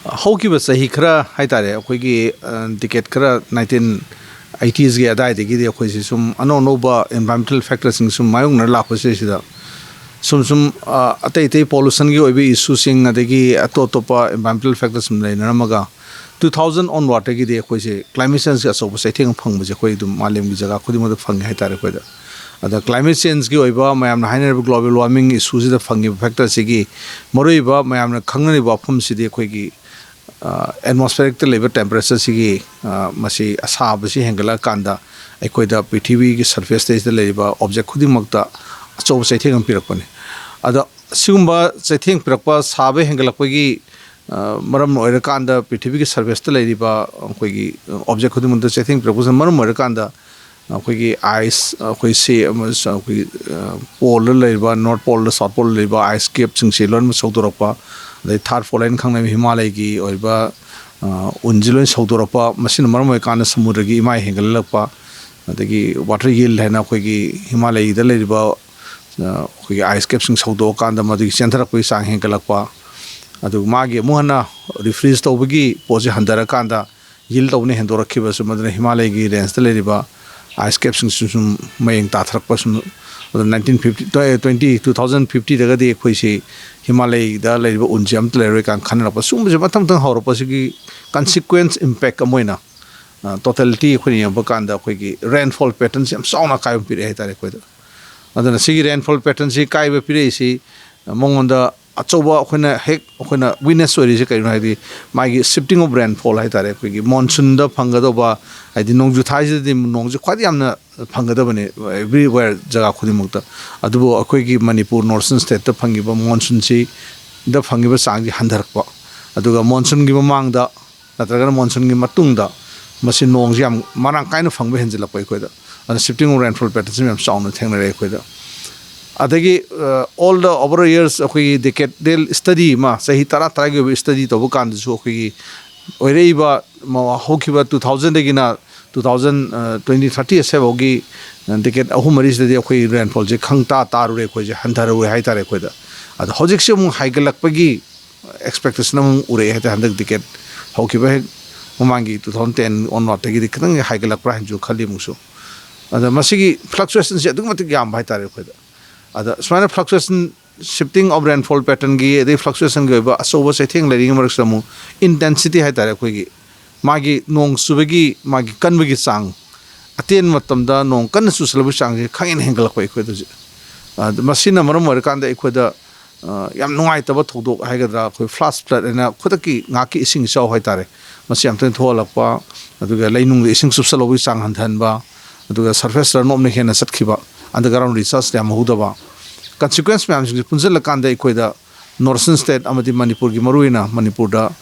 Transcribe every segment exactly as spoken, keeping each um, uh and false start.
ꯍꯧꯈꯤꯕ ꯆꯍꯤ ꯈꯔ ꯍꯥꯏꯇꯥꯔꯦ, ꯑꯩꯈꯣꯏꯒꯤ ꯗꯤꯀꯦꯠ ꯈꯔ, ꯅꯥꯏꯟꯇꯤꯟ ꯑꯩꯇꯤꯁꯒꯤ ꯑꯗꯥꯏꯗꯒꯤꯗꯤ ꯑꯩꯈꯣꯏꯁꯤ ꯁꯨꯝ ꯑꯅꯧ ꯑꯅꯧꯕ environmental factorꯁꯤꯡ ꯁꯨꯝ ꯃꯥꯌꯣꯛꯅꯔ ꯂꯥꯛꯄꯁꯤꯗꯩꯁꯤꯗ ꯁꯨꯝ ꯁꯨꯝ ꯑ, ꯑꯇꯩ ꯑꯇꯩ pollutionꯒꯤ ꯑꯣꯏꯕ issueꯁꯤꯡ, ꯑꯗꯒꯤ ꯑꯇꯣꯞ ꯑꯇꯣꯞꯄ environmental factor ꯁꯨꯝ ꯂꯩꯅꯔꯝꯃꯒ, two thousand onwardꯇꯒꯤꯗꯤ ꯑꯩꯈꯣꯏꯁꯦ climate changeꯀꯤ ꯑꯆꯧꯕ ꯆꯩꯊꯦꯡ ꯐꯪꯕꯁꯦ ꯑꯩꯈꯣꯏ ꯑꯗꯨꯝ ꯃꯥꯂꯦꯝꯒꯤ ꯖꯒꯥ ꯈꯨꯗꯤꯡꯃꯛꯇ ꯐꯪꯉꯦ ꯍꯥꯏꯇꯥꯔꯦ ꯑꯩꯈꯣꯏꯗ꯫ ꯑꯗ climate changeꯀꯤ ꯑꯣꯏꯕ ꯃꯌꯥꯝꯅ ꯍꯥꯏꯅꯔꯤꯕ global warmingꯒꯤ issueꯁꯤꯗ ꯐꯪꯉꯤꯕ factorꯁꯤꯒꯤ ꯃꯔꯨꯑꯣꯏꯕ ꯃꯌꯥꯝꯅ ꯈꯪꯅꯔꯤꯕ ꯋꯥꯐꯝꯁꯤꯗꯤ ꯑꯩꯈꯣꯏꯒꯤ ꯑ, atmosphereꯇ ꯂꯩꯕ temperatureꯁꯤꯒꯤ, ꯑ, ꯃꯁꯤ ꯑꯁꯥꯕꯁꯤ ꯍꯦꯟꯒꯠꯂꯛꯑꯀꯥꯟꯗ ꯑꯩꯈꯣꯏꯗ ꯄ꯭ꯔꯤꯊꯤꯕꯤꯒꯤ surfaceꯇ ꯂꯩꯔꯤꯕ object ꯈꯨꯗꯤꯡꯃꯛꯇ ꯑꯆꯧꯕ ꯆꯩꯊꯦꯡ ꯑꯃ ꯄꯤꯔꯛꯄꯅꯤ꯫ ꯑꯗꯣ ꯁꯤꯒꯨꯝꯕ ꯆꯩꯊꯦꯡ ꯄꯤꯔꯛꯄ, ꯁꯥꯕ ꯍꯦꯟꯒꯠꯂꯛꯄꯒꯤ, ꯑ, ꯃꯔꯝ ꯑꯣꯏꯔꯀꯥꯟꯗ ꯄ꯭ꯔꯤꯊꯤꯕꯤꯒꯤ surfaceꯇ ꯂꯩꯔꯤꯕ ꯑꯩꯈꯣꯏꯒꯤ object ꯈꯨꯗꯤꯡꯃꯛꯇ ꯆꯩꯊꯦꯡ ꯄꯤꯔꯛꯄꯁꯤꯅ ꯃꯔꯝ ꯑꯣꯏꯔꯀꯥꯟꯗ ꯑꯩꯈꯣꯏꯒꯤ ice, ꯑꯩꯈꯣꯏ ꯁꯤ ꯑꯃ-, ꯑꯩꯈꯣꯏꯒꯤ, ꯑ, poleꯗ ꯂꯩꯔꯤꯕ, North Poleꯗ, South Poleꯗ ꯂꯩꯔꯤꯕ ice capꯁꯤꯡꯁꯤ ꯂꯣꯏꯅꯃꯛ ꯁꯧꯗꯣꯔꯛꯄ, ꯑꯗꯩ third pole ꯍꯥꯏꯅ ꯈꯪꯅꯕ ꯍꯤꯃꯥꯂꯌꯒꯤ ꯑꯣꯏꯕ, ꯑ, ꯎꯟꯁꯤ ꯂꯣꯏꯅ ꯁꯧꯗꯣꯔꯛꯄ, ꯃꯁꯤꯅ ꯃꯔꯝ ꯑꯣꯏꯔꯀꯥꯟꯗ ꯁꯃꯨꯗ꯭ꯔꯒꯤ ꯏꯃꯥꯏ ꯍꯦꯟꯒꯠꯂꯛꯄ, ꯑꯗꯒꯤ water yield ꯍꯥꯏꯅ ꯑꯩꯈꯣꯏꯒꯤ ꯍꯤꯃꯥꯂꯌꯗ ꯂꯩꯔꯤꯕ, ꯑ, ꯑꯩꯈꯣꯏꯒꯤ ice capꯁꯤꯡ ꯁꯧꯗꯣꯛꯑꯀꯥꯟꯗ ꯃꯗꯨꯒꯤ ꯆꯦꯟꯊꯔꯛꯄꯒꯤ ꯆꯥꯡ ꯍꯦꯟꯒꯠꯂꯛꯄ, ꯑꯗꯨꯒ ꯃꯥꯒꯤ ꯑꯃꯨꯛ ꯍꯟꯅ refreeze ꯇꯧꯕꯒꯤ ꯄꯣꯠꯁꯤ ꯍꯟꯊꯔꯀꯥꯟꯗ yield ꯇꯧꯕꯅ ꯍꯦꯟꯗꯣꯔꯛꯈꯤꯕꯁꯨ, ꯃꯗꯨꯅ ꯍꯤꯃꯥꯂꯌꯒꯤ rangeꯇ ꯂꯩꯔꯤꯕ ice capꯁꯤꯡꯁꯨ ꯁꯨꯝ ꯃꯌꯦꯡ ꯇꯥꯊꯔꯛꯄ ꯁꯨꯝ, ꯑꯗꯨ nineteen fifty, twenty, two thousand fiftyꯗꯒꯗꯤ ꯑꯩꯈꯣꯏꯁꯤ ꯍꯤꯃꯥꯂꯌꯗ ꯂꯩꯔꯤꯕ ꯎꯟꯁꯤ ꯑꯝꯇ ꯂꯩꯔꯣꯏ ꯀꯥꯏꯅ ꯈꯟꯅꯔꯛꯄ, ꯁꯨꯝꯕꯁꯦ ꯃꯊꯪ ꯃꯊꯪ ꯍꯧꯔꯛꯄꯁꯤꯒꯤ consequence impact ꯑꯃ ꯑꯣꯏꯅ, ꯑ, totality ꯑꯩꯈꯣꯏꯅ ꯌꯦꯡꯕ ꯀꯥꯟꯗ ꯑꯩꯈꯣꯏꯒꯤ rainfall patternꯁꯤ ꯌꯥꯝ ꯆꯥꯎꯅ ꯑꯀꯥꯏꯕ ꯄꯤꯔꯛꯑꯦ ꯍꯥꯏꯇꯥꯔꯦ ꯑꯩꯈꯣꯏꯗ꯫ ꯑꯗꯨꯅ ꯁꯤꯒꯤ rainfall patternꯁꯤ ꯀꯥꯏꯕ ꯄꯤꯔꯛꯏꯁꯤ ꯃꯉꯣꯟꯗ ꯑꯆꯧꯕ ꯑꯩꯈꯣꯏꯅ ꯍꯦꯛ ꯑꯩꯈꯣꯏꯅ witness ꯑꯣꯏꯔꯤꯁꯦ ꯀꯩꯅꯣ ꯍꯥꯏꯗꯤ, ꯃꯥꯒꯤ shifting of rainfall ꯍꯥꯏꯇꯥꯔꯦ꯫ ꯑꯩꯈꯣꯏꯒꯤ monsoonꯗ ꯐꯪꯒꯗꯧꯕ, ꯍꯥꯏꯗꯤ ꯅꯣꯡꯖꯨ ꯊꯥꯁꯤꯗꯗꯤ ꯅꯣꯡꯁꯦ ꯈ꯭ꯋꯥꯏꯗꯒꯤ ꯌꯥꯝꯅ ꯐꯪꯒꯗꯕꯅꯤ everywhere, ꯖꯒꯥ ꯈꯨꯗꯤꯡꯃꯛꯇ꯫ ꯑꯗꯨꯕꯨ ꯑꯩꯈꯣꯏꯒꯤ ꯃꯅꯤꯄꯨꯔ, North Eastern stateꯇ ꯐꯪꯉꯤꯕ monsoonꯁꯤꯗ ꯐꯪꯉꯤꯕ ꯆꯥꯡꯁꯤ ꯍꯟꯊꯔꯛꯄ, ꯑꯗꯨꯒ monsoonꯒꯤ ꯃꯃꯥꯡꯗ ꯅꯠꯇ꯭ꯔꯒꯅ monsoonꯒꯤ ꯃꯇꯨꯡꯗ ꯃꯁꯤ ꯅꯣꯡꯁꯤ ꯌꯥꯝ ꯃꯔꯥꯡ ꯀꯥꯏꯅ ꯐꯪꯕ ꯍꯦꯟꯖꯤꯜꯂꯛꯄ ꯑꯩꯈꯣꯏꯗ꯫ ꯑꯗꯨꯅ shifting of rainfall patternꯁꯤ ꯌꯥꯝ ꯆꯥꯎꯅ ꯊꯦꯡꯅꯔꯦ ꯑꯩꯈꯣꯏꯗ꯫ ꯑꯗꯒꯤ, ꯑ, all the over years ꯑꯩꯈꯣꯏꯒꯤ decadal study ꯑꯃ, ꯆꯍꯤ ꯇꯔꯥ ꯇꯔꯥꯒꯤ ꯑꯣꯏꯕ study ꯇꯧꯕ ꯀꯥꯟꯗꯁꯨ ꯑꯩꯈꯣꯏꯒꯤ ꯑꯣꯏꯔꯛꯏꯕ ꯃ-, ꯍꯧꯈꯤꯕ two thousandꯗꯒꯤꯅ two thousand, ꯑ, twenty thirty ꯑꯁꯤꯐꯥꯎꯒꯤ, ꯑ, decade ꯑꯍꯨꯝ ꯃꯔꯤꯁꯤꯗꯗꯤ ꯑꯩꯈꯣꯏ rainfallꯁꯦ ꯈꯪꯇꯥ ꯇꯥꯔꯨꯔꯦ, ꯑꯩꯈꯣꯏꯁꯦ ꯍꯟꯊꯔꯨꯔꯦ ꯍꯥꯏꯇꯥꯔꯦ ꯑꯩꯈꯣꯏꯗ꯫ ꯑꯗꯣ ꯍꯧꯖꯤꯛꯁꯦ ꯑꯃꯨꯛ ꯍꯥꯏꯒꯠꯂꯛꯄꯒꯤ ꯑꯦꯛꯁꯄꯦꯛꯇꯦꯁꯟ ꯑꯃ ꯎꯔꯛꯑꯦ ꯍꯥꯏꯇꯥꯔꯦ꯫ ꯍꯟꯗꯛ ꯗꯤꯀꯦꯠ ꯍꯧꯈꯤꯕ ꯍꯦꯛ ꯃꯃꯥꯡꯒꯤ two thousand ten onwardꯇꯒꯤꯗꯤ ꯈꯤꯇꯪ ꯍꯥꯏꯒꯠꯂꯛꯄ꯭ꯔꯥ ꯍꯥꯏꯅꯁꯨ ꯈꯜꯂꯤ ꯑꯃꯨꯛꯁꯨ꯫ ꯑꯗ ꯃꯁꯤꯒꯤ ꯐ꯭ꯂꯛꯆꯨꯌꯦꯁꯟꯁꯦ ꯑꯗꯨꯛꯀꯤ ꯃꯇꯤꯛ ꯌꯥꯝꯕ ꯍꯥꯏꯇꯥꯔꯦ ꯑꯩꯈꯣꯏꯗ꯫ ꯑꯗ ꯁꯨꯃꯥꯏꯅ fluctuation, shifting of rainfall patternꯒꯤ ꯑꯗꯩ fluctuationꯒꯤ ꯑꯣꯏꯕ ꯑꯆꯧꯕ ꯆꯩꯊꯦꯡ ꯂꯩꯔꯤꯉꯩ ꯃꯔꯛꯁꯤꯗ ꯑꯃꯨꯛ intensity ꯍꯥꯏꯇꯥꯔꯦ ꯑꯩꯈꯣꯏꯒꯤ, ꯃꯥꯒꯤ ꯅꯣꯡ ꯆꯨꯕꯒꯤ ꯃꯥꯒꯤ ꯀꯟꯕꯒꯤ ꯆꯥꯡ, ꯑꯇꯦꯟꯕ ꯃꯇꯝꯗ ꯅꯣꯡ ꯀꯟꯅ ꯆꯨꯁꯜꯂꯛꯄꯒꯤ ꯆꯥꯡꯁꯦ ꯈꯪꯍꯦꯟ ꯍꯦꯟꯒꯠꯂꯛꯄ ꯑꯩꯈꯣꯏꯗ ꯍꯧꯖꯤꯛ꯫ ꯑ, ꯃꯁꯤꯅ ꯃꯔꯝ ꯑꯣꯏꯔꯀꯥꯟꯗ ꯑꯩꯈꯣꯏꯗ, ꯑ, ꯌꯥꯝ ꯅꯨꯡꯉꯥꯏꯇꯕ ꯊꯧꯗꯣꯛ ꯍꯥꯏꯒꯗ꯭ꯔꯥ, ꯑꯩꯈꯣꯏ flash flood ꯍꯥꯏꯅ ꯈꯨꯗꯛꯀꯤ ꯉꯥꯏꯍꯥꯛꯀꯤ ꯏꯁꯤꯡ ꯏꯆꯥꯎ ꯍꯥꯏꯇꯥꯔꯦ, ꯃꯁꯤ ꯌꯥꯝ ꯇꯣꯏꯅ ꯊꯣꯛꯍꯜꯂꯛꯄ, ꯑꯗꯨꯒ ꯂꯩꯅꯨꯡꯗ ꯏꯁꯤꯡ ꯆꯨꯞꯁꯜꯍꯧꯕꯒꯤ ꯆꯥꯡ ꯍꯟꯊꯍꯟꯕ, ꯑꯗꯨꯒ surface runoffꯅ ꯍꯦꯟꯅ ꯆꯠꯈꯤꯕ, underground recharge ꯌꯥꯝ ꯍꯧꯗꯕ, consequence ꯃꯌꯥꯝꯁꯤꯡꯁꯤ ꯄꯨꯟꯁꯤꯜꯂꯀꯥꯟꯗ ꯑꯩꯈꯣꯏꯗ northern state ꯑꯃꯗꯤ ꯃꯅꯤꯄꯨꯔꯒꯤ, ꯃꯔꯨꯑꯣꯏꯅ ꯃꯅꯤꯄꯨꯔꯗ,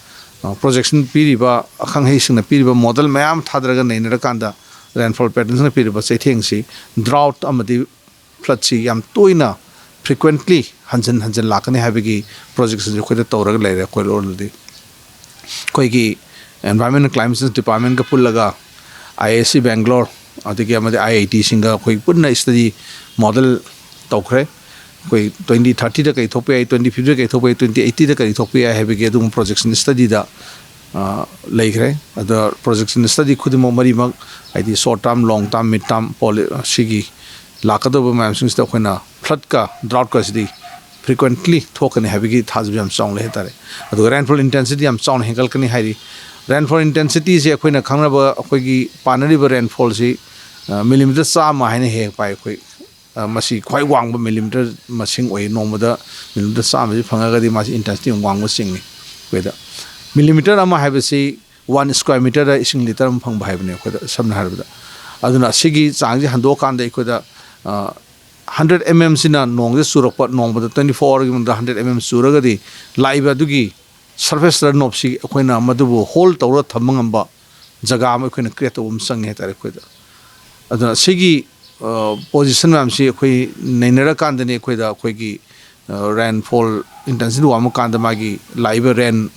ꯑ, projection ꯄꯤꯔꯤꯕ, ꯑꯈꯪ ꯑꯍꯩꯁꯤꯡꯅ ꯄꯤꯔꯤꯕ model ꯃꯌꯥꯝ ꯊꯥꯗꯔꯒ ꯅꯩꯅꯔꯀꯥꯟꯗ rainfall patternꯁꯤꯡꯅ ꯄꯤꯔꯤꯕ ꯆꯩꯊꯦꯡꯁꯤ drought ꯑꯃꯗꯤ floodꯁꯤ ꯌꯥꯝ ꯇꯣꯏꯅ, frequently, ꯍꯟꯖꯤꯟ ꯍꯟꯖꯤꯟ ꯂꯥꯛꯀꯅꯤ ꯍꯥꯏꯕꯒꯤ projectionꯁꯤ ꯑꯩꯈꯣꯏꯗ ꯇꯧꯔꯒ ꯂꯩꯔꯦ ꯑꯩꯈꯣꯏ ꯂꯣꯟꯗꯗꯤ꯫ ꯑꯩꯈꯣꯏꯒꯤ Environment and Climate Change Departmentꯀ ꯄꯨꯜꯂꯒ IISc Bangalore, ꯑꯗꯒꯤ ꯑꯃꯗꯤ IITꯁꯤꯡꯒ ꯑꯩꯈꯣꯏ ꯄꯨꯟꯅ study model ꯇꯧꯈ꯭ꯔꯦ꯫ ꯑꯩꯈꯣꯏ twenty thirtyꯗ ꯀꯔꯤ ꯊꯣꯛꯄ ꯌꯥꯏ, twenty fiftyꯗ ꯀꯔꯤ ꯊꯣꯛꯄ ꯌꯥꯏ, twenty eightyꯗ ꯀꯔꯤ ꯊꯣꯛꯄ ꯌꯥꯏ ꯍꯥꯏꯕꯒꯤ ꯑꯗꯨꯒꯨꯝꯕ projection studyꯗ, ꯑ, ꯂꯩꯈ꯭ꯔꯦ꯫ ꯑꯗ projection study ꯈꯨꯗꯤꯡꯃꯛ ꯃꯔꯤꯃꯛ, ꯍꯥꯏꯗꯤ short term, long term, mid term poly-, ꯁꯤꯒꯤ ꯂꯥꯛꯀꯗꯧꯕ ꯃꯌꯥꯝꯁꯤꯡꯁꯤꯗ ꯑꯩꯈꯣꯏꯅ floodꯀ droughtꯀꯁꯤꯗꯤ frequently ꯊꯣꯛꯀꯅꯤ ꯍꯥꯏꯕꯒꯤ ꯊꯥꯖꯕ ꯌꯥꯝ ꯆꯥꯎꯅ ꯂꯩ ꯍꯥꯏꯇꯥꯔꯦ꯫ ꯑꯗꯨꯒ rainfall intensityꯗꯤ ꯌꯥꯝ ꯆꯥꯎꯅ ꯍꯦꯟꯒꯠꯂꯛꯀꯅꯤ ꯍꯥꯏꯔꯤ꯫ Rainfall intensityꯁꯦ ꯑꯩꯈꯣꯏꯅ ꯈꯪꯅꯕ, ꯑꯩꯈꯣꯏꯒꯤ ꯄꯥꯅꯔꯤꯕ rainfallꯁꯤ, ꯑ, millimeter ꯆꯥꯝꯃ ꯍꯥꯏꯅ ꯍꯦꯛ ꯍꯦꯛ ꯄꯥꯏ ꯑꯩꯈꯣꯏ꯫ ꯑ, ꯃꯁꯤ ꯈ꯭ꯋꯥꯏ ꯋꯥꯡꯕ millimeter ꯃꯁꯤꯡ ꯑꯣꯏ꯫ ꯅꯣꯡꯃꯗ millimeter ꯆꯥꯝꯃꯁꯤ ꯐꯪꯉꯒꯗꯤ ꯃꯥꯁꯤ intensity ꯌꯥꯝ ꯋꯥꯡꯕ ꯆꯤꯡꯏ ꯑꯩꯈꯣꯏꯗ꯫ Millimeter ꯑꯃ ꯍꯥꯏꯕꯁꯤ one square meterꯗ ꯏꯁꯤꯡ litre ꯑꯃ ꯐꯪꯕ ꯍꯥꯏꯕꯅꯤ ꯑꯩꯈꯣꯏꯗ, ꯁꯝꯅ ꯍꯥꯏꯔꯕꯗ꯫ ꯑꯗꯨꯅ ꯁꯤꯒꯤ ꯆꯥꯡꯁꯤ ꯍꯟꯗꯣꯛꯑꯀꯥꯟꯗ ꯑꯩꯈꯣꯏꯗ, ꯑ, hundred mmꯁꯤꯅ ꯅꯣꯡꯁꯦ ꯆꯨꯔꯛꯄ, ꯅꯣꯡꯃꯗ twenty four hourꯒꯤ ꯃꯅꯨꯡꯗ hundred mm ꯆꯨꯔꯒꯗꯤ ꯂꯥꯛꯏꯕ ꯑꯗꯨꯒꯤ surface runoffꯁꯤ ꯑꯩꯈꯣꯏꯅ ꯃꯗꯨꯕꯨ hold ꯇꯧꯔꯒ ꯊꯝꯕ ꯉꯝꯕ ꯖꯒꯥ ꯑꯃ ꯑꯩꯈꯣꯏꯅ create ꯇꯧꯕ ꯑꯃ ꯆꯪꯉꯦ ꯍꯥꯏꯇꯥꯔꯦ ꯑꯩꯈꯣꯏꯗ꯫ ꯑꯗꯨꯅ ꯁꯤꯒꯤ, ꯑ, position ꯃꯌꯥꯝꯁꯤ ꯑꯩꯈꯣꯏ ꯅꯩꯅꯔꯀꯥꯟꯗꯅꯤ ꯑꯩꯈꯣꯏꯗ ꯑꯩꯈꯣꯏꯒꯤ, ꯑ, rainfall intensity ꯋꯥꯡꯕ ꯀꯥꯟꯗ ꯃꯥꯒꯤ ꯂꯥꯛꯏꯕ rain,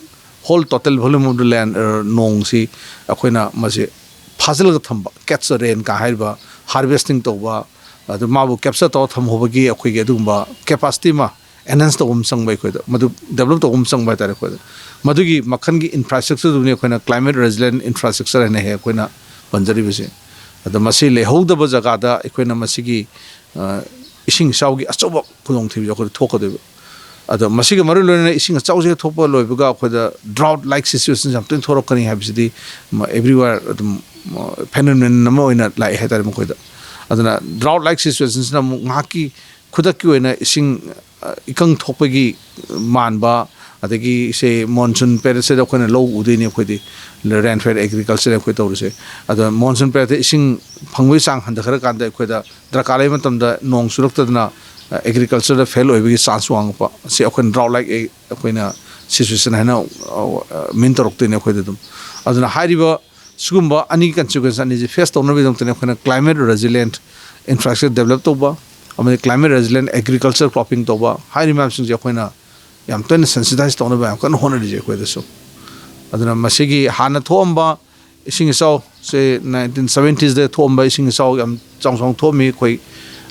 whole total volume of the land, ꯑ, ꯅꯣꯡꯁꯤ ꯑꯩꯈꯣꯏꯅ ꯃꯁꯤ ꯐꯥꯖꯤꯜꯂꯒ ꯊꯝꯕ, catch the rain ꯀ ꯍꯥꯏꯔꯤꯕ, harvesting ꯇꯧꯕ, ꯑꯗꯨ ꯃꯥꯕꯨ capture ꯇꯧꯔ ꯊꯝꯍꯧꯕꯒꯤ ꯑꯩꯈꯣꯏꯒꯤ ꯑꯗꯨꯒꯨꯝꯕ capacity ꯑꯃ ꯑꯦꯟꯍꯦꯟꯁ ꯇꯧꯕ ꯑꯃ ꯆꯪꯕ, ꯑꯩꯈꯣꯏꯗ ꯃꯗꯨ ꯗꯦꯕꯂꯞ ꯇꯧꯕ ꯑꯃ ꯆꯪꯕ ꯍꯥꯏꯇꯥꯔꯦ꯫ ꯑꯩꯈꯣꯏꯗ ꯃꯗꯨꯒꯤ ꯃꯈꯜꯒꯤ ꯏꯟꯐ꯭ꯔꯥꯁ꯭ꯇ꯭ꯔꯛꯆꯔꯗꯨꯅꯤ ꯑꯩꯈꯣꯏꯅ ꯀ꯭ꯂꯥꯏꯃꯦꯠ ꯔꯦꯖꯤꯂꯦꯟ ꯏꯟꯐ꯭ꯔꯥꯁ꯭ꯇ꯭ꯔꯛꯆꯔ ꯍꯥꯏꯅ ꯍꯦꯛ ꯑꯩꯈꯣꯏꯅ ꯄꯟꯖꯔꯤꯕꯁꯦ꯫ ꯑꯗꯣ ꯃꯁꯤ ꯂꯩꯍꯧꯗꯕ ꯖꯒꯥꯗ ꯑꯩꯈꯣꯏꯅ ꯃꯁꯤꯒꯤ, ꯑ, ꯏꯁꯤꯡ ꯏꯆꯥꯎꯒꯤ ꯑꯆꯧꯕ ꯈꯨꯗꯣꯡꯊꯤꯕꯁꯦ ꯑꯩꯈꯣꯏꯗ ꯊꯣꯛꯀꯗꯣꯏꯕ꯫ ꯑꯗꯣ ꯃꯁꯤꯒ ꯃꯔꯤ ꯂꯣꯏꯅꯅ ꯏꯁꯤꯡ ꯑꯆꯥꯎꯁꯦ ꯊꯣꯛꯄ ꯂꯣꯏꯕꯒ ꯑꯩꯈꯣꯏꯗ ꯗ꯭ꯔꯥꯎꯠ ꯂꯥꯏꯛ ꯁꯤꯆꯨꯋꯦꯁꯟ ꯌꯥꯝ ꯇꯣꯏꯅ ꯊꯣꯛꯂꯛꯀꯅꯤ ꯍꯥꯏꯕꯁꯤꯗꯤ ꯑꯦꯕ꯭ꯔꯤꯋꯦꯌꯔ ꯑꯗꯨꯝ ꯐꯦꯅꯣꯃꯦꯅꯟ ꯑꯃ ꯑꯣꯏꯅ ꯂꯥꯛꯑꯦ ꯍꯥꯏꯇꯥꯔꯦ ꯃꯈꯣꯏꯗ꯫ ꯑꯗꯨꯅ ꯗ꯭ꯔꯥꯎꯠ ꯂꯥꯏꯛ ꯁꯤꯆꯨꯋꯦꯁꯟꯁꯤꯅ ꯑꯃꯨꯛ ꯉꯥꯏꯍꯥꯛꯀꯤ ꯈꯨꯗꯛꯀꯤ ꯑꯣꯏꯅ ꯏꯁꯤꯡ, ꯑ, ꯏꯀꯪ ꯊꯣꯛꯄꯒꯤ ꯃꯥꯟꯕ, ꯑꯗꯒꯤ ꯁꯦ ꯃꯣꯟꯁꯨꯟ ꯄꯦꯔꯦꯠꯁꯤꯗ ꯑꯩꯈꯣꯏꯅ ꯂꯧ ꯎꯗꯣꯏꯅꯤ ꯑꯩꯈꯣꯏꯗꯤ, ꯔꯦꯟ ꯐꯦꯗ ꯑꯦꯒ꯭ꯔꯤꯀꯜꯆꯔ ꯑꯩꯈꯣꯏ ꯇꯧꯔꯤꯁꯦ꯫ ꯑꯗꯣ ꯃꯣꯟꯁꯨꯟ ꯄꯦꯔꯦꯠꯇ ꯏꯁꯤꯡ ꯐꯪꯕꯒꯤ ꯆꯥꯡ ꯍꯟꯊꯈ꯭ꯔꯀꯥꯟꯗ ꯑꯩꯈꯣꯏꯗ ꯗꯔꯀꯥꯔ ꯂꯩꯕ ꯃꯇꯝꯗ ꯅꯣꯡ ꯆꯨꯔꯛꯇꯗꯅ, ꯑ, ꯑꯦꯒ꯭ꯔꯤꯀꯜꯆꯔꯗ ꯐꯦꯜ ꯑꯣꯏꯕꯒꯤ ꯆꯥꯟꯁ ꯋꯥꯡꯉꯛꯄ, ꯁꯤ ꯑꯩꯈꯣꯏꯅ ꯗ꯭ꯔꯥꯎꯠ ꯂꯥꯏꯛ ꯑꯩꯈꯣꯏꯅ ꯁꯤꯆꯨꯋꯦꯁꯟ ꯍꯥꯏꯅ, ꯑ, ꯃꯤꯟ ꯇꯧꯔꯛꯇꯣꯏꯅꯦ ꯑꯩꯈꯣꯏꯗ ꯑꯗꯨꯝ꯫ ꯑꯗꯨꯅ ꯍꯥꯏꯔꯤꯕ ꯁꯤꯒꯨꯝꯕ ꯑꯅꯤꯒꯤ ꯀꯟꯁꯤꯀ꯭ꯋꯦꯟꯁ ꯑꯅꯤꯁꯤ ꯐꯦꯁ ꯇꯧꯅꯕꯒꯤꯗꯃꯛꯇꯅꯤ ꯑꯩꯈꯣꯏꯅ ꯀ꯭ꯂꯥꯏꯃꯦꯠ ꯔꯦꯖꯤꯂꯤꯌꯦꯟꯠ ꯏꯟꯐ꯭ꯔꯥꯁ꯭ꯇ꯭ꯔꯛꯆꯔ ꯗꯦꯕꯂꯞ ꯇꯧꯕ ꯑꯃꯗꯤ ꯀ꯭ꯂꯥꯏꯃꯦꯠ ꯔꯦꯖꯤꯂꯤꯌꯦꯟꯠ ꯑꯦꯒ꯭ꯔꯤꯀꯜꯆꯔ ꯀ꯭ꯔꯣꯞꯄꯤꯡ ꯇꯧꯕ ꯍꯥꯏꯔꯤꯕ ꯃꯌꯥꯝꯁꯤꯡꯁꯦ ꯑꯩꯈꯣꯏꯅ ꯌꯥꯝ ꯇꯣꯏꯅ ꯁꯦꯟꯁꯤꯇꯥꯏꯁ ꯇꯧꯅꯕ ꯌꯥꯝ ꯀꯟꯅ ꯍꯣꯠꯅꯔꯤꯁꯦ ꯑꯩꯈꯣꯏꯗꯁꯨ꯫ ꯑꯗꯨꯅ ꯃꯁꯤꯒꯤ ꯍꯥꯟꯅ ꯊꯣꯛꯑꯝꯕ ꯏꯁꯤꯡ ꯏꯆꯥꯎꯁꯦ ꯅꯥꯏꯟꯇꯤꯟ ꯁꯕꯦꯟꯇꯤꯁꯇ ꯊꯣꯛꯑꯝꯕ ꯏꯁꯤꯡ ꯏꯆꯥꯎ ꯌꯥꯝ ꯆꯥꯎ ꯆꯥꯎꯅ ꯊꯣꯛꯑꯝꯃꯤ ꯑꯩꯈꯣꯏ꯫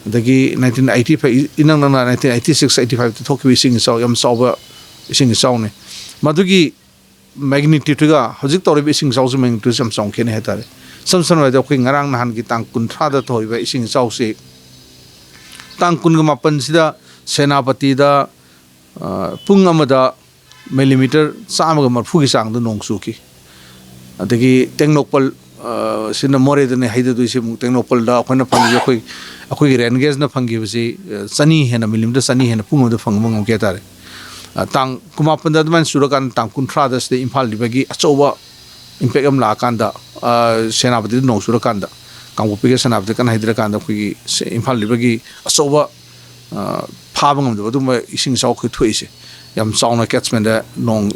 ꯑꯗꯒꯤ ꯅꯥꯏꯟꯇꯤꯟ ꯑꯩꯠꯇꯤ ꯐꯥꯏꯚ, ꯏꯅꯪ ꯅꯪꯅ ꯅꯥꯏꯟꯇꯤꯟ ꯑꯩꯠꯇꯤ ꯁꯤꯛꯁ ꯑꯩꯠꯇꯤ ꯐꯥꯏꯚꯇ ꯊꯣꯛꯈꯤꯕ ꯏꯁꯤꯡ ꯏꯆꯥꯎ ꯌꯥꯝ ꯆꯥꯎꯕ ꯏꯁꯤꯡ ꯏꯆꯥꯎꯅꯤ꯫ ꯃꯗꯨꯒꯤ ꯃꯦꯒꯅꯤꯇ꯭ꯌꯨꯠꯇꯨꯒ ꯍꯧꯖꯤꯛ ꯇꯧꯔꯤꯕ ꯏꯁꯤꯡ ꯏꯆꯥꯎꯁꯤ ꯃꯦꯒꯅꯤꯇ꯭ꯌꯨꯠꯁꯤ ꯌꯥꯝ ꯆꯥꯎꯅ ꯈꯦꯠꯅꯩ ꯍꯥꯏꯇꯥꯔꯦ꯫ ꯏꯁꯝ ꯁꯝꯅ ꯍꯥꯏꯔꯕꯗ ꯑꯩꯈꯣꯏ ꯉꯔꯥꯡ ꯅꯍꯥꯟꯒꯤ ꯇꯥꯡ ꯀꯨꯟꯊ꯭ꯔꯥꯗ ꯇꯧꯔꯤꯕ ꯏꯁꯤꯡ ꯏꯆꯥꯎꯁꯤ ꯇꯥꯡ ꯀꯨꯟꯒ ꯃꯥꯄꯟꯁꯤꯗ ꯁꯦꯅꯥꯄꯇꯤꯗ, ꯑ, ꯄꯨꯡ ꯑꯃꯗ ꯃꯤꯂꯤꯃꯤꯇꯔ ꯆꯥꯝꯃꯒ ꯃꯔꯤꯐꯨꯒꯤ ꯆꯥꯡꯗ ꯅꯣꯡ ꯆꯨꯈꯤ꯫ ꯑꯗꯒꯤ ꯇꯦꯡꯅꯧꯄꯜ, ꯑ, ꯁꯤꯅ ꯃꯣꯔꯦꯗꯅꯦ ꯍꯩꯊꯗꯣꯏꯁꯦ ꯑꯃꯨꯛ ꯇꯦꯡꯅꯧꯄꯜꯗ ꯑꯩꯈꯣꯏꯅ ꯐꯪꯈꯤꯕ ꯑꯩꯈꯣꯏ, ꯑꯩꯈꯣꯏꯒꯤ ꯔꯦꯟ ꯒꯦꯖꯅ ꯐꯪꯈꯤꯕꯁꯤ, ꯑ, ꯆꯅꯤ ꯍꯦꯟꯅ, ꯃꯤꯂꯤꯃꯤꯇꯔ ꯆꯅꯤ ꯍꯦꯟꯅ ꯄꯨꯡ ꯑꯃꯗ ꯐꯪꯕ ꯉꯝꯈꯤ ꯍꯥꯏꯇꯥꯔꯦ꯫ ꯑ, ꯇꯥꯡ ꯀꯨꯟꯃꯥꯄꯟꯗ ꯑꯗꯨꯃꯥꯏꯅ ꯆꯨꯔꯀꯥꯟꯗ ꯇꯥꯡ ꯀꯨꯟꯊ꯭ꯔꯥꯗ ꯁꯤꯗ ꯏꯝꯐꯥꯜ ꯔꯤꯚꯔꯒꯤ ꯑꯆꯧꯕ ꯏꯝꯄꯦꯛ ꯑꯃ ꯂꯥꯛꯑꯀꯥꯟꯗ, ꯑ, ꯁꯦꯅꯥꯄꯇꯤꯗ ꯅꯣꯡ ꯆꯨꯔꯀꯥꯟꯗ, ꯀꯥꯡꯄꯣꯛꯄꯤꯒ ꯁꯦꯅꯥꯄꯇꯤ ꯀꯟꯅ ꯍꯩꯊꯔꯀꯥꯟꯗ ꯑꯩꯈꯣꯏꯒꯤ ꯁꯦ-, ꯏꯝꯐꯥꯜ ꯔꯤꯚꯔꯒꯤ ꯑꯆꯧꯕ, ꯑ, ꯐꯥꯕ ꯉꯝꯗꯕ ꯑꯗꯨꯒꯨꯝꯕ ꯏꯁꯤꯡ ꯏꯆꯥꯎ ꯑꯩꯈꯣꯏ ꯊꯣꯛꯏꯁꯦ꯫ ꯌꯥꯝ ꯆꯥꯎꯅ ꯀꯦꯠꯁꯃꯦꯟꯗ ꯅꯣꯡ,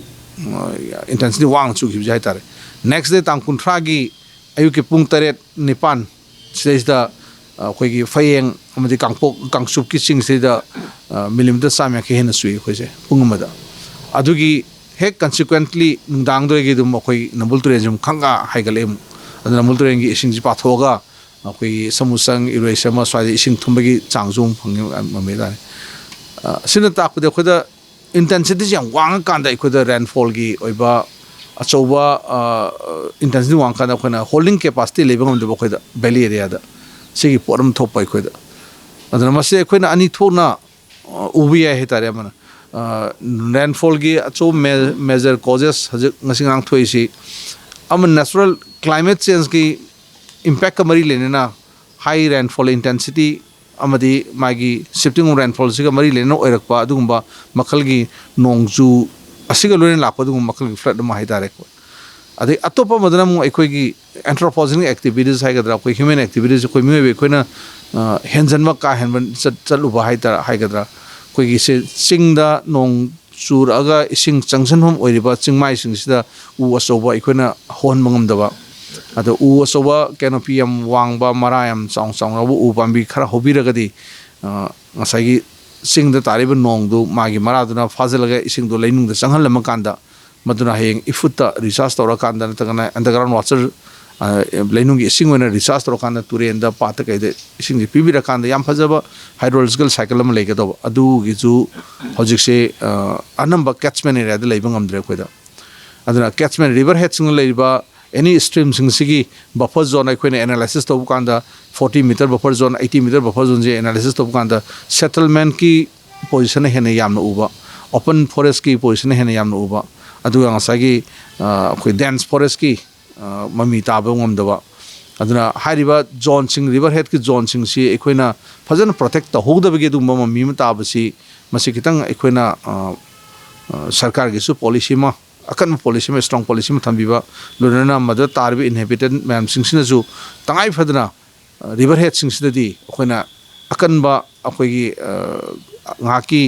ꯑ, ꯏꯟꯇꯦꯟꯁꯤꯇꯤ ꯋꯥꯡꯅ ꯆꯨꯈꯤꯕꯁꯦ ꯍꯥꯏꯇꯥꯔꯦ꯫ ꯅꯦꯛꯁ ꯗꯦ ꯇꯥꯡ ꯀꯨꯟꯊ꯭ꯔꯥꯒꯤ ꯑꯌꯨꯛꯀꯤ ꯄꯨꯡ ꯇꯔꯦꯠ, ꯅꯤꯄꯥꯟ ꯁꯤꯗꯩꯁꯤꯗ, ꯑ, ꯑꯩꯈꯣꯏꯒꯤ ꯐꯌꯦꯡ ꯑꯃꯗꯤ ꯀꯥꯡꯄꯣꯛ-, ꯀꯥꯡꯆꯨꯞꯀꯤ ꯆꯤꯡꯁꯤꯗꯩꯗ, ꯑ, ꯃꯤꯂꯤꯃꯤꯇꯔ ꯆꯥꯝ ꯌꯥꯡꯈꯩ ꯍꯦꯟꯅ ꯆꯨꯏ ꯑꯩꯈꯣꯏꯁꯦ ꯄꯨꯡ ꯑꯃꯗ꯫ ꯑꯗꯨꯒꯤ ꯍꯦꯛ ꯀꯟꯁꯤꯀ꯭ꯋꯦꯟꯠꯂꯤ ꯅꯨꯡꯗꯥꯡꯗꯨꯗꯒꯤ ꯑꯗꯨꯝ ꯑꯩꯈꯣꯏ ꯅꯝꯕꯨꯜ ꯇꯨꯔꯦꯜꯁꯦ ꯑꯃꯨꯛ ꯈꯪꯒꯥ ꯍꯥꯏꯒꯠꯂꯛꯑꯦ ꯑꯃꯨꯛ꯫ ꯑꯗꯨ ꯅꯝꯕꯨꯜ ꯇꯨꯔꯦꯜꯒꯤ ꯏꯁꯤꯡꯁꯤ ꯄꯥꯊꯣꯛꯑꯒ ꯑꯩꯈꯣꯏꯒꯤ ꯁꯃꯨꯁꯪ, ꯏꯔꯣꯏꯁꯦꯝꯕ ꯁ꯭ꯋꯥꯏꯗ ꯏꯁꯤꯡ ꯊꯨꯝꯕꯒꯤ ꯆꯥꯡꯁꯨ ꯑꯃꯨꯛ ꯐꯪꯉꯦ, ꯉꯝꯃꯦ ꯍꯥꯏꯇꯥꯔꯦ꯫ ꯁꯤꯅ ꯇꯥꯛꯄꯗꯤ ꯑꯩꯈꯣꯏꯗ ꯏꯟꯇꯦꯟꯁꯤꯇꯤꯁꯤ ꯌꯥꯝ ꯋꯥꯡꯉꯀꯥꯟꯗ ꯑꯩꯈꯣꯏꯗ ꯔꯦꯟꯐꯣꯜꯒꯤ ꯑꯣꯏꯕ ꯑꯆꯧꯕ ꯏꯟꯇꯦꯟꯁꯤꯇꯤ ꯋꯥꯡꯉꯀꯥꯟꯗ ꯑꯩꯈꯣꯏꯅ ꯍꯣꯜꯗꯤꯡ ꯀꯦꯄꯥꯁꯤꯇꯤ ꯂꯩꯕ ꯉꯝꯗꯕ ꯑꯩꯈꯣꯏꯗ ꯚꯦꯂꯤ ꯑꯦꯔꯤꯌꯥꯗ ꯁꯤꯒꯤ ꯄꯣꯠ ꯑꯃ ꯊꯣꯛꯄ ꯑꯩꯈꯣꯏꯗ꯫ ꯑꯗꯨꯅ ꯃꯁꯤ ꯑꯩꯈꯣꯏꯅ ꯑꯅꯤ ꯊꯣꯛꯅ ꯎꯕ ꯌꯥꯏ ꯍꯥꯏꯇꯥꯔꯦ꯫ ꯑꯃꯅ ꯔꯦꯟꯐꯣꯜꯒꯤ ꯑꯆꯧꯕ ꯃꯦꯖꯔ ꯀꯣꯖꯦꯁ ꯍꯧꯖꯤꯛ ꯉꯁꯤ ꯉꯔꯥꯡ ꯊꯣꯛꯏꯁꯤ ꯑꯃ natural climate changeꯀꯤ impactꯀ ꯃꯔꯤ ꯂꯩꯅꯅ high rainfall intensity ꯑꯃꯗꯤ ꯃꯥꯒꯤ shifting of rainfallꯁꯤꯒ ꯃꯔꯤ ꯂꯩꯅꯅ ꯑꯣꯏꯔꯛꯄ ꯑꯗꯨꯒꯨꯝꯕ ꯃꯈꯜꯒꯤ ꯅꯣꯡꯖꯨ ꯑꯁꯤꯒ ꯂꯣꯏꯅꯅ ꯂꯥꯛꯄ ꯑꯗꯨꯒꯨꯝꯕ ꯃꯈꯜꯒꯤ flood ꯑꯃ ꯍꯥꯏꯇꯥꯔꯦꯀꯣ꯫ ꯑꯗꯩ ꯑꯇꯣꯞꯄ ꯑꯃꯗꯅ ꯑꯃꯨꯛ ꯑꯩꯈꯣꯏꯒꯤ anthropogenic activities ꯍꯥꯏꯒꯗ꯭ꯔꯥ, ꯑꯩꯈꯣꯏ human activities, ꯑꯩꯈꯣꯏ ꯃꯤꯑꯣꯏꯕ ꯑꯩꯈꯣꯏꯅ ꯍꯦꯟꯖꯟꯕ, ꯀꯥ ꯍꯦꯟꯕ ꯆꯠꯂꯨꯕ ꯍꯥꯏꯇꯥꯔꯥ ꯍꯥꯏꯒꯗ꯭ꯔꯥ, ꯑꯩꯈꯣꯏꯒꯤꯁꯦ ꯆꯤꯡꯗ ꯅꯣꯡ ꯆꯨꯔꯛꯑꯒ ꯏꯁꯤꯡ ꯆꯪꯁꯤꯟꯐꯝ ꯑꯣꯏꯔꯤꯕ ꯆꯤꯡꯃꯥꯏꯁꯤꯡꯁꯤꯗ ꯎ ꯑꯆꯧꯕ ꯑꯩꯈꯣꯏꯅ ꯍꯧꯍꯟꯕ ꯉꯝꯗꯕ꯫ ꯑꯗꯣ ꯎ ꯑꯆꯧꯕ, ꯀꯦꯅꯣꯄꯤ ꯌꯥꯝ ꯋꯥꯡꯕ, ꯃꯔꯥ ꯌꯥꯝ ꯆꯥꯎ ꯆꯥꯎꯅ ꯍꯧꯕ ꯎ ꯄꯥꯝꯕꯤ ꯈꯔ ꯍꯧꯕꯤꯔꯒꯗꯤ ꯉꯁꯥꯏꯒꯤ ꯆꯤꯡꯗ ꯇꯥꯔꯤꯕ ꯅꯣꯡꯗꯨ ꯃꯥꯒꯤ ꯃꯔꯥꯗꯨꯅ ꯐꯥꯖꯤꯜꯂꯒ ꯏꯁꯤꯡꯗꯣ ꯂꯩꯅꯨꯡꯗ ꯆꯪꯍꯜꯂꯝꯃꯀꯥꯟꯗ ꯃꯗꯨꯅ ꯍꯌꯦꯡ ꯏꯐꯨꯠꯇ ꯔꯤꯆꯥꯔꯖ ꯇꯧꯔꯀꯥꯟꯗ ꯅꯠꯇ꯭ꯔꯒꯅ underground water, ꯂꯩꯅꯨꯡꯒꯤ ꯏꯁꯤꯡ ꯑꯣꯏꯅ ꯔꯤꯆꯥꯔꯖ ꯇꯧꯔꯀꯥꯟꯗ ꯇꯨꯔꯦꯟꯗ, ꯄꯥꯠꯇ, ꯀꯩꯗ ꯏꯁꯤꯡꯁꯤ ꯄꯤꯕꯤꯔꯀꯥꯟꯗ ꯌꯥꯝ ꯐꯖꯕ hydrological cycle ꯑꯃ ꯂꯩꯒꯗꯧꯕ꯫ ꯑꯗꯨꯒꯤꯁꯨ ꯍꯧꯖꯤꯛꯁꯦ ꯑꯅꯝꯕ catchment areaꯗ ꯂꯩꯕ ꯉꯝꯗ꯭ꯔꯦ ꯑꯩꯈꯣꯏꯗ꯫ ꯑꯗꯨꯅ catchment river headꯁꯤꯡꯗ ꯂꯩꯔꯤꯕ any streamꯁꯤꯡꯁꯤꯒꯤ buffer zone ꯑꯩꯈꯣꯏꯅ analysis ꯇꯧꯕ ꯀꯥꯟꯗ forty meter buffer zone, eighty meter buffer zoneꯁꯦ analysis ꯇꯧꯕ ꯀꯥꯟꯗ settlementꯀꯤ positionꯅ ꯍꯦꯟꯅ ꯌꯥꯝꯅ ꯎꯕ, open forestꯀꯤ positionꯅ ꯍꯦꯟꯅ ꯌꯥꯝꯅ ꯎꯕ, ꯑꯗꯨꯒ ꯉꯁꯥꯏꯒꯤ ꯑꯩꯈꯣꯏ dense forestꯀꯤ ꯃꯃꯤ ꯇꯥꯕ ꯉꯝꯗꯕ꯫ ꯑꯗꯨꯅ ꯍꯥꯏꯔꯤꯕ zoneꯁꯤꯡ, river headꯀꯤ zoneꯁꯤꯡꯁꯤ ꯑꯩꯈꯣꯏꯅ ꯐꯖꯅ protect ꯇꯧꯍꯧꯗꯕꯒꯤ ꯑꯗꯨꯒꯨꯝꯕ ꯃꯃꯤ ꯑꯃ ꯇꯥꯕꯁꯤ, ꯃꯁꯤ ꯈꯤꯇꯪ ꯑꯩꯈꯣꯏꯅ ꯁꯔꯀꯥꯔꯒꯤꯁꯨ policy ꯑꯃ, ꯑꯀꯟꯕ policy ꯑꯃ, strong policy ꯑꯃ ꯊꯝꯕꯤꯕ, ꯂꯣꯏꯅꯅ ꯃꯗꯨꯗ ꯇꯥꯔꯤꯕ inhabitant ꯃꯌꯥꯝꯁꯤꯡꯁꯤꯅꯁꯨ ꯇꯉꯥꯏ ꯐꯗꯅ river headꯁꯤꯡꯁꯤꯗꯗꯤ ꯑꯩꯈꯣꯏꯅ ꯑꯀꯟꯕ ꯑꯩꯈꯣꯏꯒꯤ ꯉꯥꯏꯍꯥꯛꯀꯤ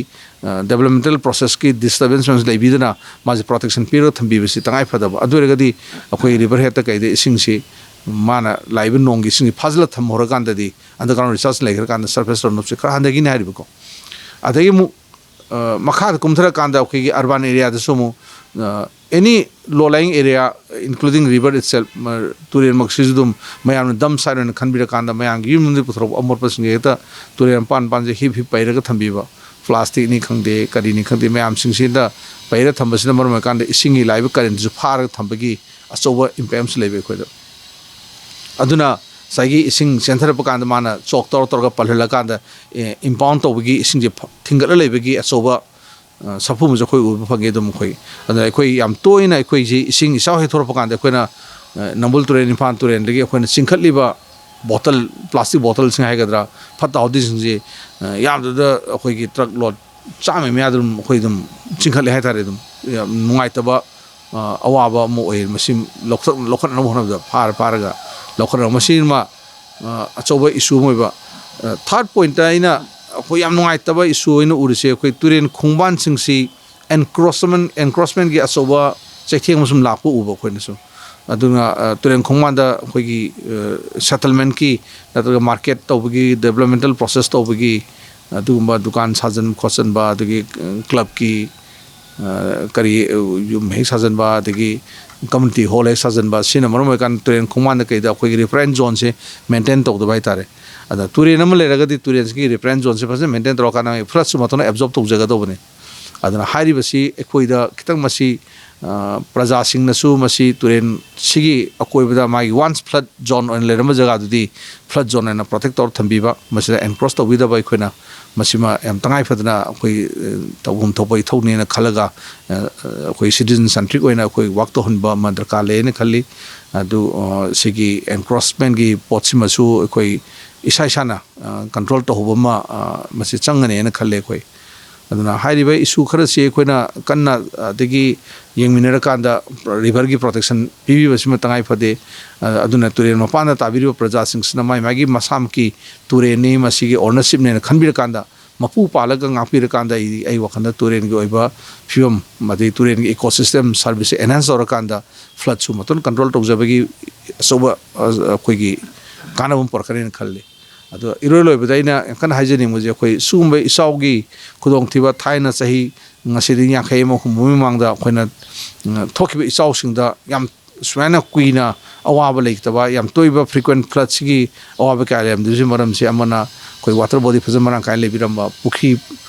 developmental processꯀꯤ disturbance ꯃꯌꯥꯝꯁꯤ ꯂꯩꯕꯤꯗꯅ ꯃꯥꯁꯦ protection ꯄꯤꯔꯒ ꯊꯝꯕꯤꯕꯁꯤ ꯇꯉꯥꯏ ꯐꯗꯕ꯫ ꯑꯗꯨ ꯑꯣꯏꯔꯒꯗꯤ ꯑꯩꯈꯣꯏ river headꯇ ꯀꯩꯗ ꯏꯁꯤꯡꯁꯤ, ꯃꯥꯅ ꯂꯥꯛꯏꯕ ꯅꯣꯡꯒꯤ ꯏꯁꯤꯡꯁꯤ ꯐꯥꯖꯤꯜꯂ ꯊꯝꯍꯧꯔꯀꯥꯟꯗꯗꯤ underground recharge ꯂꯩꯈ꯭ꯔꯀꯥꯟꯗ surface runoffꯁꯦ ꯈꯔ ꯍꯟꯊꯈꯤꯅꯤ ꯍꯥꯏꯔꯤꯕꯀꯣ꯫ ꯑꯗꯒꯤ ꯑꯃꯨꯛ ꯃꯈꯥꯗ ꯀꯨꯝꯊꯔꯀꯥꯟꯗ ꯑꯩꯈꯣꯏꯒꯤ urban areaꯗꯁꯨ ꯑꯃꯨꯛ any low lying area including river itself, ꯇꯨꯔꯦꯜꯃꯛꯁꯤꯁꯨ ꯑꯗꯨꯝ ꯃꯌꯥꯝꯅ dump site ꯑꯣꯏꯅ ꯈꯟꯕꯤꯔꯀꯥꯟꯗ ꯃꯌꯥꯝꯒꯤ ꯌꯨꯝ ꯌꯨꯝꯗꯒꯤ ꯄꯨꯊꯣꯔꯛꯄ ꯑꯃꯣꯠꯄꯁꯤꯡꯁꯦ ꯍꯦꯛꯇ ꯇꯨꯔꯦꯜ ꯃꯄꯥꯟ ꯃꯄꯥꯟꯁꯦ ꯍꯤꯞ ꯍꯤꯞ ꯄꯩꯔꯒ ꯊꯝꯕꯤꯕ꯫ ꯄ꯭ꯂꯥꯁꯇꯤꯛꯅꯤ ꯈꯪꯗꯦ, ꯀꯔꯤꯅꯤ ꯈꯪꯗꯦ, ꯃꯌꯥꯝꯁꯤꯡꯁꯤꯗ ꯄꯩꯔ ꯊꯝꯕꯁꯤꯅ ꯃꯔꯝ ꯑꯣꯏꯔꯀꯥꯟꯗ ꯏꯁꯤꯡꯒꯤ ꯂꯥꯛꯏꯕ ꯀꯔꯦꯟꯗꯨꯁꯨ ꯐꯥꯔꯒ ꯊꯝꯕꯒꯤ ꯑꯆꯧꯕ ꯏꯝꯄꯦꯛ ꯑꯃꯁꯨ ꯂꯩꯕ ꯑꯩꯈꯣꯏꯗ꯫ ꯑꯗꯨꯅ ꯉꯁꯥꯏꯒꯤ ꯏꯁꯤꯡ ꯆꯦꯟꯊꯔꯛꯄ ꯀꯥꯟꯗ ꯃꯥꯅ ꯆꯣꯛ ꯇꯧꯔ ꯇꯧꯔꯒ ꯄꯜꯍꯜꯂꯀꯥꯟꯗ, ꯑꯦ, ꯏꯝꯄꯥꯎꯟ ꯇꯧꯕꯒꯤ, ꯏꯁꯤꯡꯁꯦ ꯐ-, ꯊꯤꯡꯒꯠꯂ ꯂꯩꯕꯒꯤ ꯑꯆꯧꯕ, ꯑ, ꯁꯥꯐꯨ ꯑꯃꯁꯨ ꯑꯩꯈꯣꯏ ꯎꯕ ꯐꯪꯉꯦ꯫ ꯑꯗꯨꯝ ꯑꯩꯈꯣꯏ, ꯑꯗꯨꯅ ꯑꯩꯈꯣꯏ ꯌꯥꯝ ꯇꯣꯏꯅ ꯑꯩꯈꯣꯏꯁꯤ ꯏꯁꯤꯡ ꯏꯆꯥꯎ ꯍꯦꯛ ꯊꯣꯔꯛꯄ ꯀꯥꯟꯗ ꯑꯩꯈꯣꯏꯅ, ꯑ, ꯅꯝꯕꯨꯜ ꯇꯨꯔꯦꯜ, ꯏꯝꯐꯥꯜ ꯇꯨꯔꯦꯜꯗꯒꯤ ꯑꯩꯈꯣꯏꯅ ꯆꯤꯡꯈꯠꯂꯤꯕ ꯕꯣꯇꯜ, ꯄ꯭ꯂꯥꯁꯇꯤꯛ ꯕꯣꯇꯜꯁꯤꯡ ꯍꯥꯏꯒꯗ꯭ꯔꯥ, ꯐꯠꯇ ꯍꯥꯎꯗꯤꯁꯤꯡꯁꯤ, ꯑ, ꯌꯥꯝꯗ꯭ꯔꯕꯗ ꯑꯩꯈꯣꯏꯒꯤ ꯇ꯭ꯔꯛ ꯂꯣꯗ ꯆꯥꯝꯃ ꯃꯌꯥꯗ ꯑꯗꯨꯝ ꯑꯩꯈꯣꯏ ꯑꯗꯨꯝ ꯆꯤꯡꯈꯠꯂꯦ ꯍꯥꯏꯇꯥꯔꯦ꯫ ꯑꯗꯨꯝ ꯌꯥꯝ ꯅꯨꯡꯉꯥꯏꯇꯕ, ꯑ, ꯑꯋꯥꯕ ꯑꯃ ꯑꯣꯏ꯫ ꯃꯁꯤ ꯂꯧꯊꯣꯛ-, ꯂꯧꯈꯠꯅꯕ ꯍꯣꯠꯅꯕꯗ ꯐꯥꯔ ꯐꯥꯔꯒ ꯂꯧꯈꯠꯅꯕ꯫ ꯃꯁꯤꯃ, ꯑ, ꯑꯆꯧꯕ ꯏꯁꯨ ꯑꯃ ꯑꯣꯏꯕ꯫ ꯑ, ꯊꯥꯔꯠ ꯄꯣꯏꯟꯠꯇ ꯑꯩꯅ, ꯑꯩꯈꯣꯏ ꯌꯥꯝ ꯅꯨꯡꯉꯥꯏꯇꯕ ꯏꯁꯨ ꯑꯣꯏꯅ ꯎꯔꯤꯁꯦ, ꯑꯩꯈꯣꯏ ꯇꯨꯔꯦꯟ ꯈꯣꯡꯕꯥꯟꯁꯤꯡꯁꯤ ꯑꯦꯟꯀ꯭ꯔꯣꯁꯃꯦꯟ, ꯑꯦꯟꯀ꯭ꯔꯣꯁꯃꯦꯟꯒꯤ ꯑꯆꯧꯕ ꯆꯩꯊꯦꯡ ꯑꯃ ꯁꯨꯝ ꯂꯥꯛꯄ ꯎꯕ ꯑꯩꯈꯣꯏꯅꯁꯨ꯫ ꯑꯗꯨꯅ, ꯑ, ꯇꯨꯔꯦꯟ ꯈꯣꯡꯕꯥꯟꯗ ꯑꯩꯈꯣꯏꯒꯤ, ꯑ, ꯁꯦꯇꯜꯃꯦꯟꯠꯀꯤ ꯅꯠꯇ꯭ꯔꯒ ꯃꯥꯔꯀꯦꯠ ꯇꯧꯕꯒꯤ, ꯗꯦꯕꯂꯞꯃꯦꯟꯇꯦꯜ ꯄ꯭ꯔꯣꯁꯦꯁ ꯇꯧꯕꯒꯤ ꯑꯗꯨꯒꯨꯝꯕ ꯗꯨꯀꯥꯟ ꯁꯥꯖꯟ ꯈꯣꯠꯆꯟꯕ, ꯑꯗꯒꯤ, ꯑ, ꯀ꯭ꯂꯕꯀꯤ, ꯑ, ꯀꯔꯤ, ꯑ, ꯌꯨꯝ ꯍꯦꯛ ꯁꯥꯖꯟꯕ, ꯑꯗꯒꯤ ꯀꯝꯃ꯭ꯌꯨꯅꯤꯇꯤ ꯍꯣꯜ ꯍꯦꯛ ꯁꯥꯖꯟꯕ, ꯁꯤꯅ ꯃꯔꯝ ꯑꯣꯏꯔꯀꯥꯟꯗ ꯇꯨꯔꯦꯟ ꯈꯣꯡꯕꯥꯟꯗ ꯀꯩꯗ ꯑꯩꯈꯣꯏꯒꯤ ꯔꯤꯐ꯭ꯔꯦꯟꯁ ꯖꯣꯟꯁꯦ ꯃꯦꯟꯇꯦꯟ ꯇꯧꯗꯕ ꯍꯥꯏꯇꯥꯔꯦ꯫ ꯑꯗ ꯇꯨꯔꯦꯟ ꯑꯃ ꯂꯩꯔꯒꯗꯤ ꯇꯨꯔꯦꯟꯁꯤꯒꯤ ꯔꯤꯐ꯭ꯔꯦꯟꯁ ꯖꯣꯟꯁꯦ ꯐꯖꯅ ꯃꯦꯟꯇꯦꯟ ꯇꯧꯔꯀꯥꯟꯗ ꯃꯥꯒꯤ ꯐ꯭ꯂꯠꯁꯨ ꯃꯇꯣꯟꯅ ꯑꯦꯕꯖꯣꯔꯕ ꯇꯧꯖꯒꯗꯧꯕꯅꯤ꯫ ꯑꯗꯨꯅ ꯍꯥꯏꯔꯤꯕꯁꯤ ꯑꯩꯈꯣꯏꯗ ꯈꯤꯇꯪ ꯃꯁꯤ, ꯑ, ꯄ꯭ꯔꯖꯥꯁꯤꯡꯅꯁꯨ ꯃꯁꯤ ꯇꯨꯔꯦꯟ ꯁꯤꯒꯤ ꯑꯀꯣꯏꯕꯗ ꯃꯥꯒꯤ ꯋꯥꯟꯁ ꯐ꯭ꯂꯠ ꯖꯣꯟ ꯑꯣꯏꯅ ꯂꯩꯔꯝꯕ ꯖꯒꯥꯗꯨꯗꯤ ꯐ꯭ꯂꯠ ꯖꯣꯟ ꯑꯣꯏꯅ ꯄ꯭ꯔꯣꯇꯦꯛ ꯇꯧꯔ ꯊꯝꯕꯤꯕ, ꯃꯁꯤꯗ ꯑꯦꯟꯀ꯭ꯔꯣꯁ ꯇꯧꯕꯤꯗꯕ ꯑꯩꯈꯣꯏꯅ, ꯃꯁꯤꯃ ꯌꯥꯝ ꯇꯉꯥꯏ ꯐꯗꯅ ꯑꯩꯈꯣꯏ, ꯑ, ꯇꯧꯐꯝ ꯊꯣꯛꯄ ꯏꯊꯧꯅꯦꯅ ꯈꯜꯂꯒ, ꯑ, ꯑ, ꯑꯩꯈꯣꯏ ꯁꯤꯇꯤꯖꯟ ꯁꯦꯟꯇ꯭ꯔꯤꯛ ꯑꯣꯏꯅ ꯑꯩꯈꯣꯏ ꯋꯥꯛ ꯇꯧꯍꯟꯕ ꯑꯃ ꯗꯔꯀꯥꯔ ꯂꯩꯌꯦꯅ ꯈꯜꯂꯤ꯫ ꯑꯗꯨ, ꯑ, ꯁꯤꯒꯤ ꯑꯦꯟꯀ꯭ꯔꯣꯁꯃꯦꯟꯒꯤ ꯄꯣꯠꯁꯤꯃꯁꯨ ꯑꯩꯈꯣꯏ ꯏꯁꯥ ꯏꯁꯥꯅ, ꯑ, ꯀꯟꯇ꯭ꯔꯣꯜ ꯇꯧꯍꯧꯕ ꯑꯃ, ꯑ, ꯃꯁꯤ ꯆꯪꯒꯅꯦꯅ ꯈꯜꯂꯦ ꯑꯩꯈꯣꯏ꯫ ꯑꯗꯨꯅ ꯍꯥꯏꯔꯤꯕ ꯏꯁꯨ ꯈꯔꯁꯤ ꯑꯩꯈꯣꯏꯅ ꯀꯟꯅ, ꯑꯗꯒꯤ ꯌꯦꯡꯃꯤꯟꯅꯔꯀꯥꯟꯗ ꯔꯤꯚꯔꯒꯤ ꯄ꯭ꯔꯣꯇꯦꯛꯁꯟ ꯄꯤꯕꯤꯕꯁꯤꯃ ꯇꯉꯥꯏ ꯐꯗꯦ꯫ ꯑ-, ꯑꯗꯨꯅ ꯇꯨꯔꯦꯜ ꯃꯄꯥꯟꯗ ꯇꯥꯕꯤꯔꯤꯕ ꯄ꯭ꯔꯖꯥꯁꯤꯡꯁꯤꯅ ꯃꯥꯏ ꯃꯥꯒꯤ ꯃꯁꯥꯃꯛꯀꯤ ꯇꯨꯔꯦꯜꯅꯤ, ꯃꯁꯤꯒꯤ ꯑꯣꯅꯔꯁꯤꯞꯅꯦꯅ ꯈꯟꯕꯤꯔꯀꯥꯟꯗ, ꯃꯄꯨ ꯄꯥꯜꯂꯒ ꯉꯥꯛꯄꯤꯔꯀꯥꯟꯗ ꯑꯩ, ꯑꯩ ꯋꯥꯈꯜꯗ ꯇꯨꯔꯦꯜꯒꯤ ꯑꯣꯏꯕ ꯐꯤꯕꯝ, ꯑꯗꯩ ꯇꯨꯔꯦꯜꯒꯤ ꯏꯀꯣꯁꯤꯁꯇꯦꯝ ꯁꯥꯔꯚꯤꯁꯁꯦ ꯑꯦꯟꯍꯦꯟꯁ ꯇꯧꯔꯀꯥꯟꯗ ꯐ꯭ꯂꯠꯁꯨ ꯃꯇꯣꯟ ꯀꯟꯇ꯭ꯔꯣꯜ ꯇꯧꯖꯕꯒꯤ ꯑꯆꯧꯕ, ꯑ, ꯑꯩꯈꯣꯏꯒꯤ ꯀꯥꯟꯅꯕ ꯑꯃ ꯄꯨꯔꯛꯀꯅꯦꯅ ꯈꯜꯂꯤ꯫ ꯑꯗꯣ ꯏꯔꯣꯏ ꯂꯣꯏꯕꯗ ꯑꯩꯅ ꯌꯥꯝ ꯀꯟꯅ ꯍꯥꯏꯖꯅꯤꯡꯕꯁꯦ, ꯑꯩꯈꯣꯏ ꯁꯤꯒꯨꯝꯕ ꯏꯆꯥꯎꯒꯤ ꯈꯨꯗꯣꯡꯊꯤꯕ ꯊꯥꯏꯅ ꯆꯍꯤ ꯉꯁꯤꯗꯒꯤ ꯌꯥꯡꯈꯩ ꯑꯃ ꯍꯨꯝꯐꯨ ꯃꯃꯥꯡꯗ ꯑꯩꯈꯣꯏꯅ, ꯎꯝ, ꯊꯣꯛꯈꯤꯕ ꯏꯆꯥꯎꯁꯤꯡꯗ ꯌꯥꯝ ꯁꯨꯃꯥꯏꯅ ꯀꯨꯏꯅ ꯑꯋꯥꯕ ꯂꯩꯇꯕ, ꯌꯥꯝ ꯇꯣꯏꯕ ꯐ꯭ꯔꯤꯀ꯭ꯋꯦꯟ ꯐ꯭ꯂꯠꯁꯤꯒꯤ ꯑꯋꯥꯕ ꯀꯌꯥ ꯂꯩꯔꯝꯗꯕꯁꯤ ꯃꯔꯝꯁꯤ ꯑꯃꯅ ꯑꯩꯈꯣꯏ ꯋꯥꯇꯔ ꯕꯣꯗꯤ ꯐꯖꯅ ꯃꯔꯥꯡ ꯀꯥꯏꯅ ꯂꯩꯕꯤꯔꯝꯕ, ꯄꯨꯈ꯭ꯔꯤ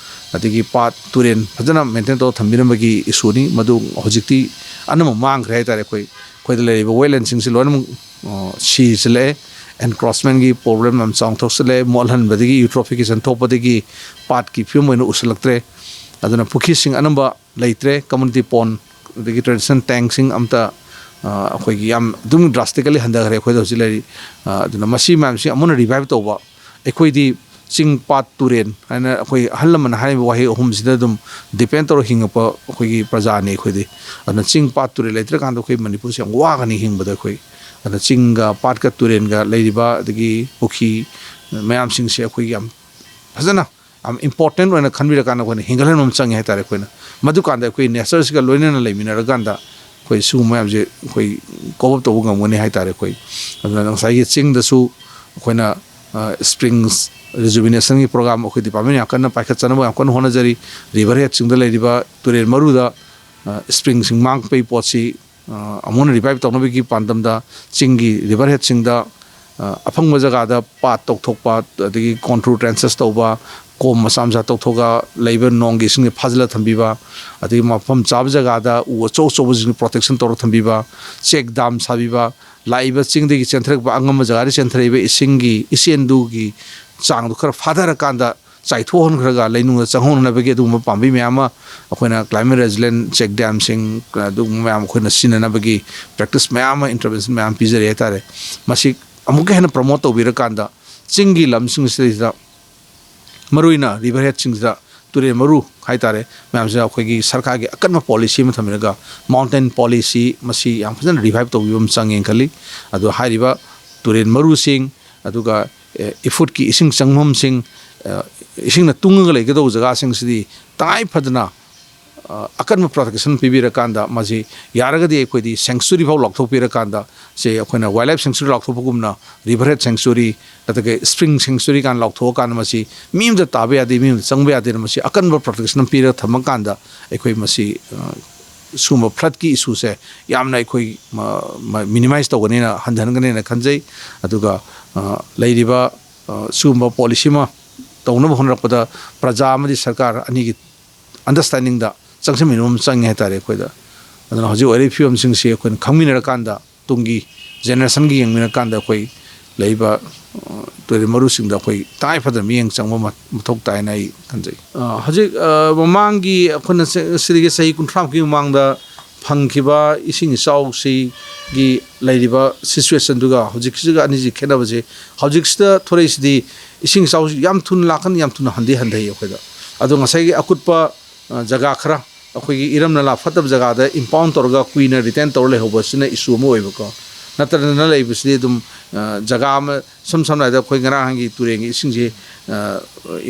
ꯑꯗꯒꯤ ꯄꯥꯠ ꯇꯨꯔꯦꯟ ꯐꯖꯅ ꯃꯦꯟꯇꯦꯟ ꯇꯧꯔ ꯊꯝꯕꯤꯔꯝꯕꯒꯤ ꯏꯁꯨꯅꯤ꯫ ꯃꯗꯨ ꯍꯧꯖꯤꯛꯇꯤ ꯑꯅꯝꯕ ꯃꯥꯡꯈ꯭ꯔꯦ ꯍꯥꯏꯇꯥꯔꯦ꯫ ꯑꯩꯈꯣꯏ, ꯑꯩꯈꯣꯏꯗ ꯂꯩꯔꯤꯕ ꯋꯦꯠꯂꯦꯟꯁꯤꯡꯁꯤ ꯂꯣꯏꯅꯃꯛ, ꯑ, ꯁꯤꯖꯤꯜꯂꯛꯑꯦ꯫ ꯑꯦꯟꯀ꯭ꯔꯣꯆꯃꯦꯟꯒꯤ ꯄ꯭ꯔꯣꯕ꯭ꯂꯦꯝ ꯌꯥꯝ ꯆꯥꯎꯅ ꯊꯣꯛꯆꯜꯂꯛꯑꯦ꯫ ꯃꯣꯠꯍꯟꯕꯗꯒꯤ, ꯌꯨꯇ꯭ꯔꯣꯐꯤꯀꯦꯁꯟ ꯊꯣꯛꯄꯗꯒꯤ ꯄꯥꯠꯀꯤ ꯐꯤꯕꯝ ꯑꯣꯏꯅ ꯎꯁꯤꯜꯂꯛꯇ꯭ꯔꯦ꯫ ꯑꯗꯨꯅ ꯄꯨꯈ꯭ꯔꯤꯁꯤꯡ ꯑꯅꯝꯕ ꯂꯩꯇ꯭ꯔꯦ꯫ ꯀꯝꯃꯨꯅꯤꯇꯤ ꯄꯣꯟ, ꯑꯗꯒꯤ ꯇ꯭ꯔꯦꯗꯤꯁꯅꯦꯜ ꯇꯦꯡꯁꯤꯡ ꯑꯝꯇ, ꯑ, ꯑꯩꯈꯣꯏꯒꯤ ꯌꯥꯝ ꯑꯗꯨꯝ ꯗ꯭ꯔꯥꯁꯇꯤꯀꯦꯂꯤ ꯍꯟꯊꯈ꯭ꯔꯦ ꯑꯩꯈꯣꯏꯗ ꯍꯧꯖꯤꯛ ꯂꯩꯔꯤ꯫ ꯑ, ꯑꯗꯨꯅ ꯃꯁꯤ ꯃꯌꯥꯝꯁꯤ ꯑꯃꯨꯛ ꯍꯟꯅ ꯔꯤꯚꯥꯏꯚ ꯇꯧꯕ, ꯑꯩꯈꯣꯏꯗꯤ ꯆꯤꯡ, ꯄꯥꯠ, ꯇꯨꯔꯦꯟ ꯍꯥꯏꯅ ꯑꯩꯈꯣꯏ ꯑꯍꯜ ꯂꯃꯟꯅ ꯍꯥꯏꯔꯤꯕ ꯋꯥꯍꯩ ꯑꯍꯨꯝꯁꯤꯗ ꯑꯗꯨꯝ ꯗꯤꯄꯦꯟ ꯇꯧꯔꯒ ꯍꯤꯡꯉꯛꯄ ꯑꯩꯈꯣꯏꯒꯤ ꯄ꯭ꯔꯖꯥꯅꯤ ꯑꯩꯈꯣꯏꯗꯤ꯫ ꯑꯗꯨꯅ ꯆꯤꯡ, ꯄꯥꯠ, ꯇꯨꯔꯦꯜ ꯂꯩꯇ꯭ꯔꯀꯥꯟꯗ ꯑꯩꯈꯣꯏ ꯃꯅꯤꯄꯨꯔꯁꯦ ꯌꯥꯝ ꯋꯥꯒꯅꯤ ꯍꯤꯡꯕꯗ꯫ ꯑꯩꯈꯣꯏ ꯑꯗꯨꯅ ꯆꯤꯡꯒ ꯄꯥꯠꯀ ꯇꯨꯔꯦꯜꯒ ꯂꯩꯔꯤꯕ, ꯑꯗꯒꯤ ꯄꯨꯈ꯭ꯔꯤ ꯃꯌꯥꯝꯁꯤꯡꯁꯦ ꯑꯩꯈꯣꯏꯒꯤ ꯌꯥꯝ ꯐꯖꯅ, ꯌꯥꯝ ꯏꯝꯄꯣꯔꯇꯦꯟ ꯑꯣꯏꯅ ꯈꯟꯕꯤꯔꯀꯥꯟꯗ ꯑꯩꯈꯣꯏꯅ ꯍꯤꯡꯒꯠꯍꯟꯕ ꯑꯃ ꯆꯪꯉꯦ ꯍꯥꯏꯇꯥꯔꯦ꯫ ꯑꯩꯈꯣꯏꯅ ꯃꯗꯨꯀꯥꯟꯗ ꯑꯩꯈꯣꯏ ꯅꯦꯆꯔꯁꯤꯒ ꯂꯣꯏꯅꯅ ꯂꯩꯃꯤꯟꯅꯔꯀꯥꯟꯗ ꯑꯩꯈꯣꯏ ꯁꯤꯒꯨꯝꯕ ꯃꯌꯥꯝꯁꯦ ꯑꯩꯈꯣꯏ ꯀꯣꯞ ꯑꯞ ꯇꯧꯕ ꯉꯝꯒꯅꯤ ꯍꯥꯏꯇꯥꯔꯦ꯫ ꯑꯩꯈꯣꯏ ꯑꯗꯨꯅ ꯉꯁꯥꯏꯒꯤ ꯆꯤꯡꯗꯁꯨ ꯑꯩꯈꯣꯏꯅ, ꯑ, ꯁ꯭ꯄ꯭ꯔꯤꯡꯁ ꯔꯤꯖꯨꯕꯤꯅꯦꯁꯟꯒꯤ ꯄ꯭ꯔꯣꯒ꯭ꯔꯥꯝ ꯑꯩꯈꯣꯏ ꯗꯤꯄꯥꯔꯠꯃꯦꯟ ꯌꯥꯝ ꯀꯟꯅ ꯄꯥꯏꯈꯠꯆꯅꯕ ꯌꯥꯝ ꯀꯟꯅ ꯍꯣꯠꯅꯖꯔꯤ꯫ ꯔꯤꯚꯔ ꯍꯦꯗꯁꯤꯡꯗ ꯂꯩꯔꯤꯕ ꯇꯨꯔꯦꯜ ꯃꯔꯨꯗ, ꯑ, ꯁ꯭ꯄ꯭ꯔꯤꯡꯁꯤꯡ ꯃꯥꯡ ꯄꯩ ꯄꯣꯠꯁꯤ, ꯑ, ꯑꯃꯨꯛ ꯍꯟꯅ ꯔꯤꯚꯥꯏꯚ ꯇꯧꯅꯕꯒꯤ ꯄꯥꯟꯗꯝꯗ ꯆꯤꯡꯒꯤ ꯔꯤꯚꯔ ꯍꯦꯗꯁꯤꯡꯗ, ꯑ, ꯑꯐꯪꯕ ꯖꯒꯥꯗ ꯄꯥꯠ ꯇꯧꯊꯣꯛꯄ, ꯑꯗꯒꯤ ꯀꯣꯟꯇ꯭ꯔꯣꯜ ꯇ꯭ꯔꯦꯟꯆꯦꯁ ꯇꯧꯕ, ꯀꯣꯝ ꯃꯆꯥ ꯃꯆꯥ ꯇꯧꯊꯣꯛꯑꯒ ꯂꯩꯕ ꯅꯣꯡꯒꯤ ꯏꯁꯤꯡꯁꯦ ꯐꯥꯖꯤꯜꯂ ꯊꯝꯕꯤꯕ, ꯑꯗꯒꯤ ꯃꯐꯝ ꯆꯥꯕ ꯖꯒꯥꯗ ꯎ ꯑꯆꯧ ꯑꯆꯧꯕꯁꯤꯡ ꯄ꯭ꯔꯣꯇꯦꯛꯁꯟ ꯇꯧꯔ ꯊꯝꯕꯤꯕ, ꯆꯦꯛ ꯗꯥꯝ ꯁꯥꯕꯤꯕ, ꯂꯥꯛꯏꯕ ꯆꯤꯡꯗꯒꯤ ꯆꯦꯟꯊꯔꯛꯄ ꯑꯉꯝꯕ ꯖꯒꯥꯗꯒꯤ ꯆꯦꯟꯊꯔꯛꯏꯕ ꯏꯁꯤꯡꯒꯤ ꯏꯆꯦꯟꯗꯨꯒꯤ ꯆꯥꯡꯗꯨ ꯈꯔ ꯐꯥꯊꯔꯀꯥꯟꯗ ꯆꯥꯏꯊꯣꯛꯍꯟꯈ꯭ꯔꯒ ꯂꯩꯅꯨꯡꯗ ꯆꯪꯍꯧꯅꯅꯕꯒꯤ ꯑꯗꯨꯒꯨꯝꯕ ꯄꯥꯝꯕꯩ ꯃꯌꯥꯝ ꯑꯃ ꯑꯩꯈꯣꯏꯅ ꯀ꯭ꯂꯥꯏꯃꯦꯠ ꯔꯦꯖꯤꯂꯦꯟ ꯆꯦꯛ ꯗꯥꯝꯁꯤꯡ, ꯑꯗꯨꯒꯨꯝꯕ ꯃꯌꯥꯝ ꯑꯩꯈꯣꯏꯅ ꯁꯤꯖꯤꯟꯅꯅꯕꯒꯤ ꯄ꯭ꯔꯦꯛꯇꯤꯁ ꯃꯌꯥꯝ ꯑꯃ, ꯏꯟꯇꯔꯚꯦꯟꯁꯟ ꯃꯌꯥꯝ ꯄꯤꯖꯔꯤ ꯍꯥꯏꯇꯥꯔꯦ꯫ ꯃꯁꯤ ꯑꯃꯨꯛꯀ ꯍꯦꯟꯅ ꯄ꯭ꯔꯃꯣꯠ ꯇꯧꯕꯤꯔꯀꯥꯟꯗ ꯆꯤꯡꯒꯤ ꯂꯝꯁꯤꯡꯁꯤꯗꯩꯁꯤꯗ, ꯃꯔꯨꯑꯣꯏꯅ ꯔꯤꯚꯔ ꯍꯦꯗꯁꯤꯡꯁꯤꯗ, ꯇꯨꯔꯦꯜ ꯃꯔꯨ ꯍꯥꯏꯇꯥꯔꯦ, ꯃꯌꯥꯝꯁꯤꯗ ꯑꯩꯈꯣꯏꯒꯤ ꯁꯔꯀꯥꯔꯒꯤ ꯑꯀꯟꯕ ꯄꯣꯂꯤꯁꯤ ꯑꯃ ꯊꯝꯕꯤꯔꯒ, ꯃꯥꯎꯟꯇꯦꯟ ꯄꯣꯂꯤꯁꯤ ꯃꯁꯤ ꯌꯥꯝ ꯐꯖꯅ ꯔꯤꯚꯥꯏꯚ ꯇꯧꯕꯤꯕ ꯑꯃ ꯆꯪꯉꯦꯅ ꯈꯜꯂꯤ꯫ ꯑꯗꯣ ꯍꯥꯏꯔꯤꯕ ꯇꯨꯔꯦꯜ ꯃꯔꯨꯁꯤꯡ, ꯑꯗꯨꯒ, ꯑꯦ, ꯏꯐꯨꯠꯀꯤ ꯏꯁꯤꯡ ꯆꯪꯐꯝꯁꯤꯡ, ꯑ, ꯏꯁꯤꯡꯅ ꯇꯨꯡꯉꯒ ꯂꯩꯒꯗꯧꯕ ꯖꯒꯥꯁꯤꯡꯁꯤꯗꯤ ꯇꯉꯥꯏ ꯐꯗꯅ, ꯑ, ꯑꯀꯟꯕ ꯄ꯭ꯔꯣꯇꯦꯛꯁꯟ ꯄꯤꯕꯤꯔꯀꯥꯟꯗ, ꯃꯁꯤ ꯌꯥꯔꯒꯗꯤ ꯑꯩꯈꯣꯏꯗꯤ ꯁꯦꯡꯆꯨꯔꯤ ꯐꯥꯎ ꯂꯥꯎꯊꯣꯛꯄꯤꯔꯀꯥꯟꯗ, ꯁꯦ ꯑꯩꯈꯣꯏꯅ ꯋꯥꯏꯜ ꯂꯥꯏꯐ ꯁꯦꯡꯆꯨꯔꯤ ꯂꯥꯎꯊꯣꯛꯄꯒꯨꯝꯅ, ꯔꯤꯚꯔ ꯍꯦꯗ ꯁꯦꯡꯆꯨꯔꯤ, ꯅꯠꯇ꯭ꯔꯒ ꯁ꯭ꯄ꯭ꯔꯤꯡ ꯁꯦꯡꯆꯨꯔꯤ ꯀꯥꯏꯅ ꯂꯥꯎꯊꯣꯛꯑꯀꯥꯟꯗ, ꯃꯁꯤ ꯃꯤ ꯑꯃꯇ ꯇꯥꯕ ꯌꯥꯗꯦ, ꯃꯤ ꯑꯃꯇ ꯆꯪꯕ ꯌꯥꯗꯦꯅ ꯃꯁꯤ ꯑꯀꯟꯕ ꯄ꯭ꯔꯣꯇꯦꯛꯁꯟ ꯑꯃ ꯄꯤꯔꯒ ꯊꯝꯃꯀꯥꯟꯗ, ꯑꯩꯈꯣꯏ ꯃꯁꯤ, ꯑ, ꯁꯤꯒꯨꯝꯕ ꯐ꯭ꯂꯠꯀꯤ ꯏꯁꯨꯁꯦ ꯌꯥꯝꯅ ꯑꯩꯈꯣꯏ ꯃ-, ꯃ-, ꯃꯤꯅꯤꯃꯥꯏꯁ ꯇꯧꯒꯅꯦꯅ, ꯍꯟꯊꯍꯟꯒꯅꯦꯅ ꯈꯟꯖꯩ꯫ ꯑꯗꯨꯒ, ꯑ, ꯂꯩꯔꯤꯕ, ꯑ, ꯁꯤꯒꯨꯝꯕ ꯄꯣꯂꯤꯁꯤ ꯑꯃ ꯇꯧꯅꯕ ꯍꯣꯠꯅꯔꯛꯄꯗ ꯄ꯭ꯔꯖꯥ ꯑꯃꯗꯤ ꯁꯔꯀꯥꯔ ꯑꯅꯤꯒꯤ ꯑꯟꯗꯔꯁ꯭ꯇꯦꯟꯗꯤꯡꯗ ꯆꯪꯁꯤꯟꯃꯤꯟꯅꯕ ꯑꯃ ꯆꯪꯉꯦ ꯍꯥꯏꯇꯥꯔꯦ꯫ ꯑꯩꯈꯣꯏꯗ ꯑꯗꯨꯅ ꯍꯧꯖꯤꯛ ꯑꯣꯏꯔꯤꯕ ꯐꯤꯕꯝꯁꯤꯡꯁꯤ ꯑꯩꯈꯣꯏꯅ ꯈꯪꯃꯤꯟꯅꯔꯀꯥꯟꯗ ꯇꯨꯡꯒꯤ ꯖꯦꯅꯦꯔꯦꯁꯟꯒꯤ ꯌꯦꯡꯃꯤꯟꯅꯔꯀꯥꯟꯗ ꯑꯩꯈꯣꯏ ꯂꯩꯔꯤꯕ ꯇꯨꯔꯦꯜ ꯃꯔꯨꯁꯤꯡꯗ ꯑꯩꯈꯣꯏ ꯇꯉꯥꯏ ꯐꯗꯅ ꯃꯤꯠꯌꯦꯡ ꯆꯪꯕ ꯃ- ꯃꯊꯧ ꯇꯥꯏꯅ ꯑꯩ ꯈꯟꯖꯩ꯫ ꯑ, ꯍꯧꯖꯤꯛ ꯑ, ꯃꯃꯥꯡꯒꯤ ꯑꯩꯈꯣꯏꯅ ꯁ- ꯁꯤꯗꯒꯤ ꯆꯍꯤ ꯀꯨꯟꯊ꯭ꯔꯥꯃꯨꯛꯀꯤ ꯃꯃꯥꯡꯗ ꯐꯪꯈꯤꯕ ꯏꯁꯤꯡ ꯏꯆꯥꯎꯁꯤꯒꯤ ꯂꯩꯔꯤꯕ ꯁꯤꯆꯨꯋꯦꯁꯟꯗꯨꯒ ꯍꯧꯖꯤꯛꯁꯤꯒ ꯑꯅꯤꯁꯤ ꯈꯦꯠꯅꯕꯁꯦ, ꯍꯧꯖꯤꯛꯁꯤꯗ ꯊꯣꯔꯛꯏꯁꯤꯗꯤ ꯏꯁꯤꯡ ꯏꯆꯥꯎꯁꯤ ꯌꯥꯝ ꯊꯨꯅ ꯂꯥꯛꯀꯅꯤ, ꯌꯥꯝ ꯊꯨꯅ ꯍꯟꯗꯤ ꯍꯟꯊꯩ꯫ ꯑꯩꯈꯣꯏꯗ ꯑꯗꯣ ꯉꯁꯥꯏꯒꯤ ꯑꯀꯨꯠꯄ ꯑ, ꯖꯒꯥ ꯈꯔ ꯑꯩꯈꯣꯏꯒꯤ ꯏꯔꯝ ꯅꯂꯥ ꯐꯠꯇꯕ ꯖꯒꯥꯗ ꯏꯝꯄꯥꯎꯟ ꯇꯧꯔꯒ ꯀꯨꯏꯅ ꯔꯤꯇꯦꯟ ꯇꯧꯔ ꯂꯩꯍꯧꯕꯁꯤꯅ ꯏꯁꯨ ꯑꯃ ꯑꯣꯏꯕꯀꯣ꯫ ꯅꯠꯇ꯭ꯔꯒꯅ ꯂꯩꯕꯁꯤꯗꯤ ꯑꯗꯨꯝ, ꯑ, ꯖꯒꯥ ꯑꯃ, ꯁꯝ ꯁꯝꯅ ꯍꯥꯏꯔꯕꯗ ꯑꯩꯈꯣꯏ ꯉꯔꯥꯡꯒꯤ ꯇꯨꯔꯦꯟꯒꯤ ꯏꯁꯤꯡꯁꯤ, ꯑ,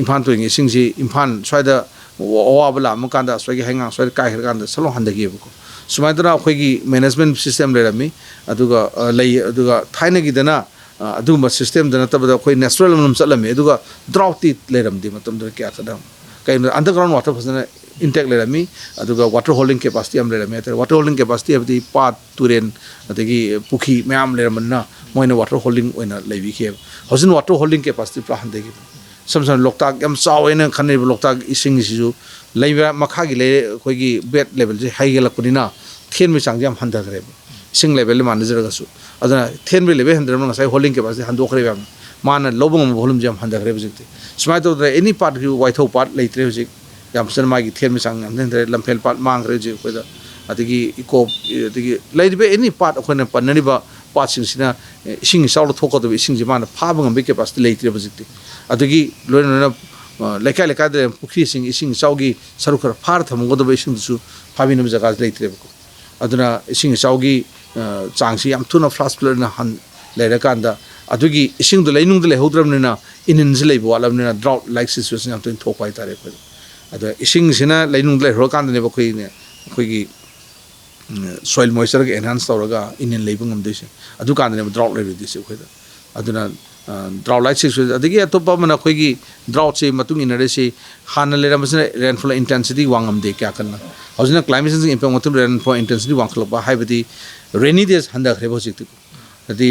ꯏꯝꯐꯥꯜ ꯇꯨꯔꯦꯟꯒꯤ ꯏꯁꯤꯡꯁꯤ ꯏꯝꯐꯥꯜ ꯁ꯭ꯋꯥꯏꯗ ꯑꯋꯥꯕ ꯂꯥꯛꯑꯝꯃ ꯀꯥꯟꯗ ꯑꯁ꯭ꯋꯥꯏꯒꯤ ꯍꯩꯉꯥꯡ ꯁ꯭ꯋꯥꯏꯗ ꯀꯥꯏꯈ꯭ꯔꯀꯥꯟꯗ ꯁꯠ ꯂꯥꯎ ꯍꯟꯊꯈꯤꯕꯀꯣ꯫ ꯁꯨꯃꯥꯏꯅ ꯇꯧꯗꯅ ꯑꯩꯈꯣꯏꯒꯤ ꯃꯦꯅꯦꯖꯃꯦꯟ ꯁꯤꯁꯇꯦꯝ ꯂꯩꯔꯝꯃꯤ꯫ ꯑꯗꯨꯒ, ꯑ, ꯂꯩ꯫ ꯑꯗꯨꯒ ꯊꯥꯏꯅꯒꯤꯗꯅ, ꯑ, ꯑꯗꯨꯒꯨꯝꯕ ꯁꯤꯁꯇꯦꯝꯗ ꯅꯠꯇꯕꯗ ꯑꯩꯈꯣꯏ ꯅꯦꯆꯔꯦꯜ ꯑꯃ ꯑꯗꯨꯝ ꯆꯠꯂꯝꯃꯤ꯫ ꯑꯗꯨꯒ ꯗ꯭ꯔꯥꯎꯠꯇꯤ ꯂꯩꯔꯝꯗꯦ ꯃꯇꯝꯗꯨꯗ ꯀꯌꯥ ꯀꯟꯅ꯫ ꯀꯩꯅꯣ, ꯑꯟꯗꯔꯒ꯭ꯔꯥꯎꯟ ꯋꯥꯇꯔ ꯐꯖꯅ ꯏꯟꯇꯦꯛ ꯂꯩꯔꯝꯃꯤ꯫ ꯑꯗꯨꯒ ꯋꯥꯇꯔ ꯍꯣꯜꯗꯤꯡ ꯀꯦꯄꯥꯁꯤꯇꯤ ꯌꯥꯝ ꯂꯩꯔꯝꯃꯤ ꯍꯥꯏꯇꯥꯔꯦ꯫ ꯋꯥꯇꯔ ꯍꯣꯜꯗꯤꯡ ꯀꯦꯄꯥꯁꯤꯇꯤ ꯍꯥꯏꯕꯗꯤ ꯄꯥꯠ, ꯇꯨꯔꯦꯟ, ꯑꯗꯒꯤ ꯄꯨꯈ꯭ꯔꯤ ꯃꯌꯥꯝ ꯂꯩꯔꯝꯕꯅꯤꯅ ꯃꯣꯏꯅ ꯋꯥꯇꯔ ꯍꯣꯜꯗꯤꯡ ꯑꯣꯏꯅ ꯂꯩꯕꯤꯈꯤꯑꯕ꯫ ꯍꯧꯖꯤꯛ ꯋꯥꯇꯔ ꯍꯣꯜꯗꯤꯡ ꯀꯦꯄꯥꯁꯤꯇꯤ ꯄꯨꯔꯥ ꯍꯟꯊꯈꯤꯕꯅꯤ꯫ ꯏꯁꯝ ꯁꯝꯅ ꯂꯣꯛꯇꯥꯛ ꯌꯥꯝ ꯆꯥꯎꯋꯦꯅ ꯈꯟꯅꯔꯤꯕ ꯂꯣꯛꯇꯥꯛ ꯏꯁꯤꯡꯁꯤꯁꯨ ꯂꯩꯕ ꯃꯈꯥꯒꯤ ꯂꯩ-, ꯑꯩꯈꯣꯏꯒꯤ ꯕꯦꯗ ꯂꯦꯕꯦꯜꯁꯦ ꯍꯩꯒꯠꯂꯛꯄꯅꯤꯅ ꯊꯦꯟꯕꯒꯤ ꯆꯥꯡꯁꯦ ꯌꯥꯝ ꯍꯟꯊꯈ꯭ꯔꯦꯕ, ꯏꯁꯤꯡ ꯂꯦꯕꯦꯜꯗꯤ ꯃꯥꯟꯅꯖꯔꯒꯁꯨ꯫ ꯑꯗꯨꯅ ꯊꯦꯟꯕꯒꯤ ꯂꯦꯕꯦꯜ ꯍꯟꯊꯔꯕꯅꯤꯅ ꯉꯁꯥꯏ ꯍꯣꯜꯗꯤꯡ ꯀꯦꯄꯥꯁꯤꯇꯤ ꯍꯟꯗꯣꯛꯈ꯭ꯔꯦꯕ ꯌꯥꯝꯅ꯫ ꯃꯥꯅ ꯂꯧꯕ ꯉꯝꯕ ꯚꯣꯂꯨꯝꯁꯦ ꯌꯥꯝ ꯍꯟꯊꯈ꯭ꯔꯦ ꯍꯧꯖꯤꯛꯇꯤ꯫ ꯁꯨꯃꯥꯏꯅ ꯇꯧꯗꯅ ꯑꯦꯅꯤ ꯄꯥꯠꯀꯤ ꯋꯥꯏꯊꯧ ꯄꯥꯠ ꯂꯩꯇ꯭ꯔꯦ ꯍꯧꯖꯤꯛ꯫ ꯌꯥꯝ ꯐꯖꯅ ꯃꯥꯒꯤ ꯊꯦꯟꯕ ꯆꯥꯡ ꯌꯥꯝ ꯍꯟꯊꯔꯦ꯫ ꯂꯝꯐꯦꯜ ꯄꯥꯠ ꯃꯥꯡꯈ꯭ꯔꯦ ꯍꯧꯖꯤꯛ ꯑꯩꯈꯣꯏꯗ꯫ ꯑꯗꯒꯤ ꯏꯀꯣ, ꯑꯗꯒꯤ ꯂꯩꯔꯤꯕ ꯑꯦꯅꯤ ꯄꯥꯠ ꯑꯩꯈꯣꯏꯅ ꯄꯟꯅꯔꯤꯕ ꯄꯥꯠꯁꯤꯡꯁꯤꯅ, ꯑꯦ, ꯏꯁꯤꯡ ꯏꯆꯥꯎꯗ ꯊꯣꯛꯀꯗꯕ ꯏꯁꯤꯡꯁꯦ ꯃꯥꯅ ꯐꯥꯕ ꯉꯝꯕꯒꯤ ꯀꯦꯄꯥꯁꯤꯇꯤ ꯂꯩꯇ꯭ꯔꯦ ꯍꯧꯖꯤꯛꯇꯤ꯫ ꯑꯗꯒꯤ ꯂꯣꯏꯅ ꯂꯣꯏꯅ, ꯑ, ꯂꯩꯀꯥꯏ ꯂꯩꯀꯥꯏꯗ ꯂꯩꯔꯤꯕ ꯄꯨꯈ꯭ꯔꯤꯁꯤꯡ ꯏꯁꯤꯡ ꯏꯆꯥꯎꯒꯤ ꯁꯔꯨꯛ ꯈꯔ ꯐꯥꯔ ꯊꯝꯃꯝꯒꯗꯕ ꯏꯁꯤꯡꯗꯨꯁꯨ ꯐꯥꯕꯤꯅꯕ ꯖꯒꯥꯁꯤ ꯂꯩꯇ꯭ꯔꯦꯕꯀꯣ꯫ ꯑꯗꯨꯅ ꯏꯁꯤꯡ ꯏꯆꯥꯎꯒꯤ, ꯑ, ꯆꯥꯡꯁꯤ ꯌꯥꯝ ꯊꯨꯅ ꯐ꯭ꯂꯥꯁ ꯐ꯭ꯂꯗꯅ ꯍꯟ-, ꯂꯩꯔꯀꯥꯟꯗ ꯑꯗꯨꯒꯤ ꯏꯁꯤꯡꯗꯣ ꯂꯩꯅꯨꯡꯗ ꯂꯩꯍꯧꯗ꯭ꯔꯕꯅꯤꯅ ꯏꯅꯤꯟꯁꯤ ꯂꯩꯕ ꯋꯥꯠꯂꯕꯅꯤꯅ ꯗ꯭ꯔꯥꯎꯠ ꯂꯥꯏꯛ ꯁꯤꯆꯨꯋꯦꯁꯟ ꯌꯥꯝ ꯇꯣꯏꯅ ꯊꯣꯛꯄ ꯍꯥꯏꯇꯥꯔꯦ ꯑꯩꯈꯣꯏꯗ꯫ ꯑꯗ ꯏꯁꯤꯡꯁꯤꯅ ꯂꯩꯅꯨꯡꯗ ꯂꯩꯍꯧꯔꯀꯥꯟꯗꯅꯦꯕ ꯑꯩꯈꯣꯏꯅꯦ, ꯑꯩꯈꯣꯏꯒꯤ ꯁꯣꯏꯜ ꯃꯣꯏꯆꯔꯒ ꯑꯦꯟꯍꯥꯟꯁ ꯇꯧꯔꯒ ꯏꯅꯤꯟ ꯂꯩꯕ ꯉꯝꯗꯣꯏꯁꯦ꯫ ꯑꯗꯨꯀꯥꯟꯗꯅꯦꯕ ꯗ꯭ꯔꯥꯎꯠ ꯂꯩꯔꯣꯏꯗꯣꯏꯁꯦ ꯑꯩꯈꯣꯏꯗ꯫ ꯑꯗꯨꯅ, ꯑ, ꯗ꯭ꯔꯥꯎꯠ ꯂꯥꯏꯛ ꯁꯤꯆꯨꯋꯦꯁꯟ, ꯑꯗꯒꯤ ꯑꯇꯣꯞꯄ ꯑꯃꯅ ꯑꯩꯈꯣꯏꯒꯤ ꯗ꯭ꯔꯥꯎꯠꯁꯤ ꯃꯇꯨꯡ ꯏꯟꯅꯔꯤꯁꯤ ꯍꯥꯟꯅ ꯂꯩꯔꯝꯕꯁꯤꯅ ꯔꯦꯟꯐꯣꯜ ꯏꯟꯇꯦꯟꯁꯤꯇꯤ ꯋꯥꯡꯉꯝꯗꯦ ꯀꯌꯥ ꯀꯟꯅ꯫ ꯍꯧꯖꯤꯛꯅ ꯀ꯭ꯂꯥꯏꯃꯦꯠ ꯆꯦꯟꯖꯤꯡ ꯏꯝꯄꯦꯛ ꯃꯇꯨꯡ ꯔꯦꯟꯐꯣꯜ ꯏꯟꯇꯦꯟꯁꯤꯇꯤ ꯋꯥꯡꯈꯠꯂꯛꯄ ꯍꯥꯏꯕꯗꯤ ꯔꯦꯅꯤ ꯗꯦꯖ ꯍꯟꯊꯈ꯭ꯔꯦꯕ ꯍꯧꯖꯤꯛꯇꯤ꯫ ꯍꯥꯏꯗꯤ